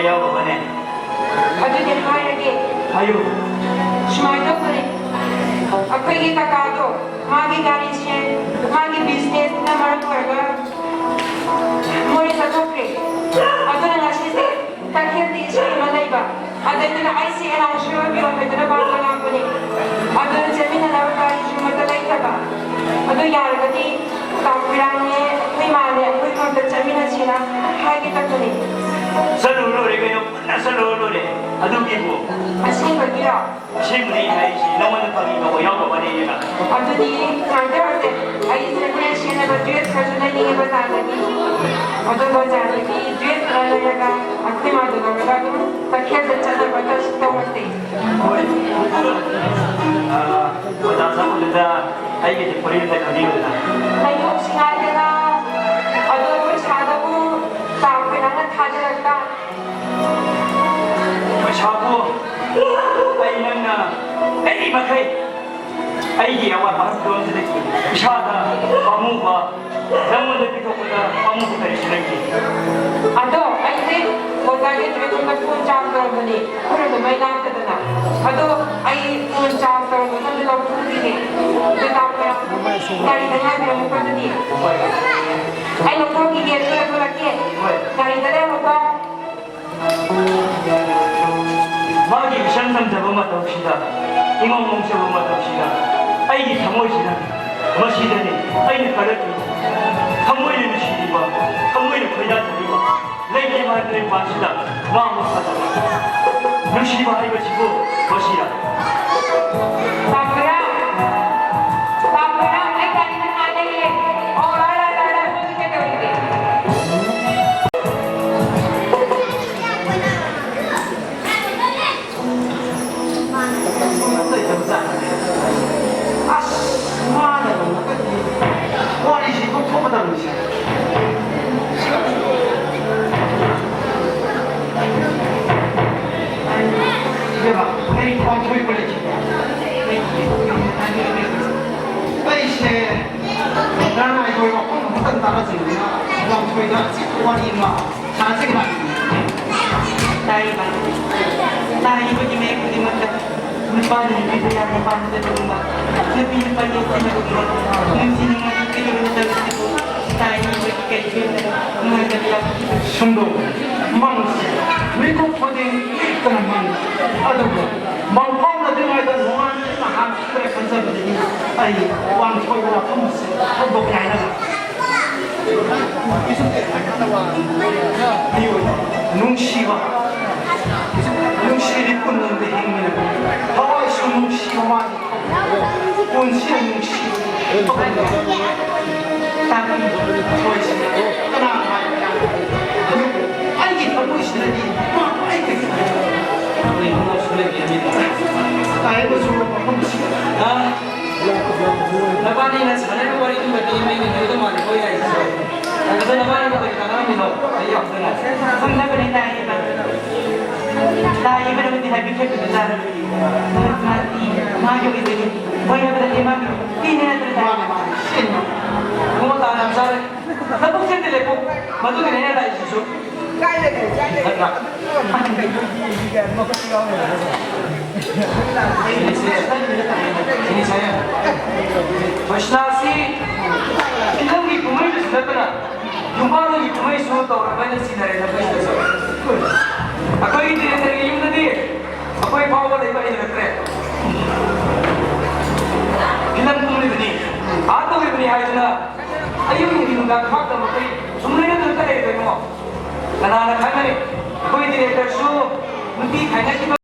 ꯌꯥꯎꯔꯕꯅꯦ꯫ ꯑꯗꯨꯗꯤ ꯍꯥꯏꯔꯒꯦ꯫ ꯍꯥꯏꯌꯨ꯫ ꯁꯨꯃꯥꯏꯅ ꯇꯧꯕꯅꯦ, ꯑꯩꯈꯣꯏꯒꯤ ꯀꯀꯥꯗꯣ ꯃꯥꯒꯤ ꯒꯥꯔꯤꯁꯦ ꯃꯥꯒꯤ ꯕꯤꯖꯤꯅꯦꯁꯅ ꯃꯔꯝ ꯑꯣꯏꯔꯒ ꯃꯣꯔꯦ ꯆꯠꯊꯣꯛꯈ꯭ꯔꯦ꯫ ꯑꯗꯨꯅ ꯉꯁꯤꯁꯦ ꯇꯈꯦꯜꯗ ꯏꯁꯩ ꯑꯃ ꯂꯩꯕ, ꯑꯗꯨꯗꯨꯅ ꯑꯩꯁꯦ ꯑꯦꯅꯥꯎꯟꯁꯔ ꯑꯣꯏꯕꯤꯔꯣ ꯍꯥꯏꯗꯨꯅ ꯃꯥ ꯂꯥꯛꯄꯅꯦ꯫ ꯑꯗꯨꯅ ꯆꯠꯃꯤꯟꯅꯅꯕ ꯒꯥꯔꯤꯁꯨ ꯑꯃꯠꯇ ꯂꯩꯇꯕ꯫ ꯑꯗꯨ ꯌꯥꯔꯒꯗꯤ ꯇꯥ ꯈꯣꯏꯔꯥꯡꯅꯦ, ꯑꯩꯈꯣꯏ ꯃꯥꯅꯦ, ꯑꯩꯈꯣꯏ ꯈꯛꯇ ꯆꯠꯃꯤꯟꯅꯁꯤꯅ ꯍꯥꯏꯒꯦ ꯇꯧꯕꯅꯦ꯫ ꯆꯠꯂꯨ ꯂꯣꯏꯔꯦ ꯀꯩꯅꯣ, ꯄꯨꯟꯅ ꯆꯠꯂꯨ ꯂꯣꯏꯔꯦ꯫ ꯑꯗꯨꯒꯤꯕꯨ꯫ ꯑꯁꯦꯡꯕꯒꯤꯔꯣ? ꯑꯁꯦꯡꯕꯅꯤ ꯍꯥꯏꯔꯤꯁꯤ, ꯅꯉꯣꯟꯗ ꯐꯥꯒꯤ ꯇꯧꯕ ꯌꯥꯎꯗꯕꯅꯦ ꯏꯕꯦꯝꯃ꯫ ꯑꯗꯨꯗꯤ ꯁꯨꯃꯥꯏꯅ ꯇꯧꯔꯁꯦ, ꯑꯩꯁꯦ ꯍꯣꯔꯦꯟ ꯁꯦꯠꯅꯕ ꯗ꯭ꯔꯦꯁ ꯈꯔꯁꯨ ꯂꯩꯅꯤꯡꯉꯦ ꯕꯖꯥꯔꯗꯒꯤ꯫ ꯑꯗꯣ ꯕꯖꯥꯔꯗꯒꯤ ꯗ꯭ꯔꯦꯁ ꯈꯔ ꯂꯩꯔꯒ ꯑꯩꯈꯣꯏ ꯃꯥꯗꯨ ꯂꯧꯔꯒ ꯑꯗꯨꯝ ꯇꯈꯦꯜꯗ ꯆꯠꯅꯕ ꯇꯧꯔꯁꯦ꯫ ꯍꯣꯏ꯫ ꯑꯥ, ꯑꯣꯖꯥ ꯁꯥꯃꯨꯗꯨꯗ ꯑꯩꯒꯤꯗꯤ ꯐꯨꯔꯤꯠ ꯑꯝꯇ ꯈꯟꯕꯤꯌꯨꯗꯅ꯫ ꯂꯩꯊꯣꯛꯁꯤ ꯍꯥꯏꯗꯅ, ꯑꯗꯣ ꯄꯩꯁꯥꯗꯨꯕꯨ ꯇꯥ ꯈꯣꯏꯔꯥꯡꯅ ꯊꯥꯖꯔꯛꯇ꯫ ꯄꯩꯁꯥꯕꯨ ꯑꯩ ꯅꯪꯅ ꯂꯩꯔꯤ ꯃꯈꯩ ꯑꯩꯒꯤ ꯑꯋꯥꯠꯄ ꯐꯤꯕꯝꯁꯤꯗꯒꯤ ꯏꯁꯥꯗ ꯄꯥꯝꯃꯨꯕ, ꯅꯪꯉꯣꯟꯗ ꯄꯤꯊꯣꯛꯄꯗ ꯄꯥꯝꯃꯨꯕ ꯀꯔꯤꯁꯨ ꯂꯩꯇꯦ꯫ ꯑꯗꯣ ꯑꯩꯁꯦ ꯑꯣꯖꯥꯒꯤ ꯇ꯭ꯔꯦꯅꯤꯡꯗ ꯐꯣꯟ ꯆꯥꯔꯖ ꯇꯧꯔꯝꯕꯅꯤ, ꯈꯨꯔꯨꯗ ꯃꯩ ꯂꯥꯛꯇꯗꯅ꯫ ꯑꯗꯣ ꯑꯩ ꯐꯣꯟ ꯆꯥꯔꯖ ꯇꯧꯔꯝꯕ ꯃꯐꯝꯗ ꯂꯧꯊꯣꯛꯈꯤꯒꯦ꯫ ꯑꯗꯨ ꯇꯥꯛꯄ ꯌꯥꯝ ꯒꯥꯔꯤꯗ ꯉꯥꯏꯕꯤꯔꯝꯃꯨꯀꯣ ꯑꯗꯨꯗꯤ꯫ ꯑꯩ ꯂꯧꯊꯣꯛꯈꯤꯒꯦ, ꯑꯗꯨꯒ ꯊꯣꯛꯂꯛꯀꯦ꯫ ꯒꯥꯔꯤꯗ ꯂꯩꯔꯝꯃꯨꯀꯣ꯫ ꯃꯥꯒꯤ ꯏꯁꯝ ꯁꯝꯖꯕ ꯃꯇꯧꯁꯤꯗ, ꯏꯃꯣꯝ ꯃꯣꯝꯖꯕ ꯃꯇꯧꯁꯤꯗ, ꯑꯩꯒꯤ ꯊꯃꯣꯏꯁꯤꯅ ꯃꯁꯤꯗꯅꯤ ꯑꯩꯅ ꯀꯜꯂꯛꯂꯤꯁꯤ꯫ ꯊꯃꯣꯏꯅ ꯅꯨꯡꯁꯤꯔꯤꯕ, ꯊꯃꯣꯏꯅ ꯈꯣꯏꯗꯥꯖꯔꯤꯕ, ꯂꯩꯇꯦ ꯃꯥ ꯂꯩꯄꯥꯛꯁꯤꯗ ꯃꯥ ꯑꯃ ꯐꯖꯕ꯫ ꯅꯨꯡꯁꯤꯕ ꯍꯥꯏꯕꯁꯤꯕꯨ ꯃꯁꯤꯔ? ꯇꯥꯕ꯭ꯔꯥ? ꯇꯥꯕ꯭ꯔꯥ? ꯑꯩ ꯒꯥꯔꯤꯗ ꯉꯥꯏ ꯂꯩꯌꯦ꯫ ꯑꯣ, ꯂꯥꯛꯑꯦ, ꯂꯥꯛꯑꯦ, ꯂꯥꯛꯑꯦ, ꯂꯥꯛꯑꯦ꯫ ꯍꯧꯖꯤꯛ ꯀꯩꯗꯧꯔꯤꯒꯦ? ꯑꯁ, ꯃꯥꯅ ꯉꯝꯃꯒꯗꯤ ꯋꯥꯔꯤꯁꯤ ꯇꯣꯛꯊꯣꯛꯀꯗꯕꯅꯤꯁꯦ꯫ ꯏꯕꯦꯝꯃ, ꯑꯩ ꯄꯥꯡꯊꯣꯛꯏ ꯄꯨꯂꯤꯁ꯫ ꯑꯩꯁꯦ ꯅꯔꯥꯏꯕꯣꯏ ꯋꯥꯐꯝ ꯑꯃꯇꯪ ꯇꯥꯟꯅꯁꯤꯅ ꯂꯝꯐꯣꯏꯗ ꯑꯆꯤꯛꯄ ꯋꯥꯔꯤ ꯑꯃ ꯁꯥꯟꯅꯁꯤ ꯂꯥꯛꯏꯅꯤ꯫ ꯇꯥꯔꯤꯕ, ꯇꯥꯔꯤꯕꯒꯤ ꯃꯌꯦꯛ ꯈꯨꯗꯤꯡꯃꯛꯇ ꯅꯨꯄꯥꯅ ꯅꯨꯄꯤꯕꯨ ꯌꯥꯝꯅ ꯄꯥꯝꯖꯕꯒꯨꯝꯕ, ꯅꯨꯄꯤ ꯅꯨꯄꯥ ꯌꯦꯠꯁꯤꯟꯅꯕꯒꯨꯝꯕ, ꯅꯨꯡꯁꯤ ꯅꯨꯡꯉꯣꯟ ꯄꯤꯕꯤꯕ ꯅꯠꯇꯕꯁꯤꯕꯨ ꯇꯥꯔꯤꯕꯒꯤ ꯀꯔꯤ ꯄꯦꯟꯗꯕ ꯅꯨꯡꯉꯥꯏꯇꯕ ꯌꯥꯎꯈꯤꯕ? ꯁꯨꯝꯗꯧ ꯃꯪꯁꯤ ꯃꯤꯀꯨꯞ ꯈꯨꯗꯤꯡ ꯂꯦꯞꯇꯅ ꯃꯪ, ꯑꯗꯨꯕꯨ ꯃꯪ ꯐꯥꯎꯅꯗ꯭ꯔꯤꯉꯩꯗ ꯅꯣꯡꯉꯥꯟꯕ ꯅꯍꯥꯟ ꯈꯔ ꯈꯟꯖꯕꯗꯒꯤ ꯑꯩ ꯋꯥꯟꯊꯣꯏꯕ ꯋꯥꯐꯝ ꯑꯁꯤ ꯍꯧꯗꯣꯛꯀꯦ ꯍꯥꯏꯅ ꯃꯤꯑꯣꯏ ꯅꯨꯡꯁꯤꯕ, ꯅꯨꯡꯁꯤꯔꯤ ꯄꯨꯟꯅ ꯍꯤꯡꯃꯤꯟꯅꯕ, ꯊꯋꯥꯏꯁꯨ ꯅꯨꯡꯁꯤꯕ ꯃꯥꯒꯤ ꯄꯨꯟꯁꯤ ꯅꯨꯡꯁꯤꯕ ꯊꯃꯣꯏꯁꯤꯅ ꯀꯅꯥ ꯍꯥꯏꯕ? ꯑꯗꯨꯕꯨ ꯑꯩꯒꯤ ꯊꯃꯣꯏꯁꯤꯅꯗꯤ ꯃꯥ ꯑꯩꯒꯤ ꯇꯥꯏꯕꯁꯨ ꯃꯐꯝꯁꯤꯗ ꯅꯕꯥꯅꯤꯅ ꯁꯥꯟꯅꯔꯤꯕ ꯋꯥꯔꯤꯗꯨꯒꯗꯤ ꯃꯩ ꯃꯩ ꯃꯩ ꯃꯥꯜꯂꯤ ꯍꯣꯏ ꯍꯥꯏꯁꯤꯁꯨ꯫ ꯑꯗꯨꯗ ꯅꯕꯥꯅꯤꯅ ꯀꯔꯤ ꯀꯥꯟꯅꯔꯝꯃꯤꯅꯣ? ꯑꯩ ꯌꯥꯝ ꯊꯨꯅ ꯈꯪꯅꯕꯅꯤ ꯇꯥꯏꯌꯦꯕ꯫ ꯇꯥꯏꯌꯦꯕ ꯅꯪꯗꯤ ꯍꯥꯏꯕꯤꯈꯤꯕꯗꯨꯗ꯫ ꯃꯥꯗꯤ ꯃꯥꯒꯤ ꯑꯣꯏꯖꯔꯤ꯫ ꯍꯣꯏ ꯍꯥꯏꯕꯗꯗꯤ ꯃꯥꯒꯤ ꯄꯤꯅꯦ ꯅꯠꯇ꯭ꯔ ꯇꯥꯏ? ꯃꯥꯅꯦ, ꯃꯥꯅꯦ꯫ ꯁꯤꯅꯤ꯫ ꯏꯕꯨꯡꯉꯣ ꯇꯥꯟ ꯌꯥꯝ ꯆꯥꯔꯦ꯫ ꯊꯕꯛ ꯆꯤꯟꯗ ꯂꯩꯀꯣ꯫ ꯃꯗꯨꯒꯤꯅꯦ ꯑꯩꯅ ꯂꯥꯛꯏꯁꯤꯁꯨ꯫ ꯀꯥꯏ ꯂꯩꯒꯦ? ꯀꯥꯏ ꯂꯩꯒꯦ? ꯅꯠꯇ꯭ꯔꯥ? ꯃꯈꯣꯏꯁꯨ ꯌꯥꯎꯔꯦ꯫ ꯁꯤꯅꯤ ꯁꯥꯏ꯫ ꯃꯁꯤꯅ ꯑꯁꯤ ꯐꯤꯂꯝꯒꯤ ꯀꯨꯝꯍꯩꯗꯁꯨ ꯅꯠꯇꯅ ꯌꯨꯝꯕꯥꯟꯒꯤ ꯀꯨꯝꯍꯩꯁꯨ ꯇꯧꯔꯕ ꯍꯥꯏꯅ ꯁꯤꯟꯅꯔꯦ ꯅꯈꯣꯏꯁꯤꯗꯁꯨ꯫ ꯑꯩꯈꯣꯏꯒꯤ ꯗꯤꯔꯦꯛꯇꯔꯒꯤ ꯌꯨꯝꯗꯗꯤ ꯑꯩꯈꯣꯏ ꯐꯥꯎꯕ ꯂꯩꯕ ꯍꯩꯅꯔꯛꯇ꯭ꯔꯦ꯫ ꯐꯤꯂꯝ ꯀꯨꯝꯂꯤꯕꯅꯤ, ꯑꯥ ꯇꯧꯔꯤꯕꯅꯤ ꯍꯥꯏꯗꯨꯅ ꯑꯌꯨꯛ ꯅꯨꯡꯊꯤꯜ ꯅꯨꯡꯗꯥꯡ ꯈꯥꯛꯇ ꯃꯈꯣꯏ ꯁꯨꯝ ꯂꯩꯅꯗꯨꯅ ꯂꯩꯔꯦ ꯏꯕꯨꯡꯉꯣ꯫ ꯀꯅꯥꯅ ꯈꯪꯒꯅꯤ? ꯑꯩꯈꯣꯏ ꯗꯤꯔꯦꯛꯇꯔꯁꯨ ꯅꯨꯄꯤ ꯈꯥꯏꯅꯈꯤꯕ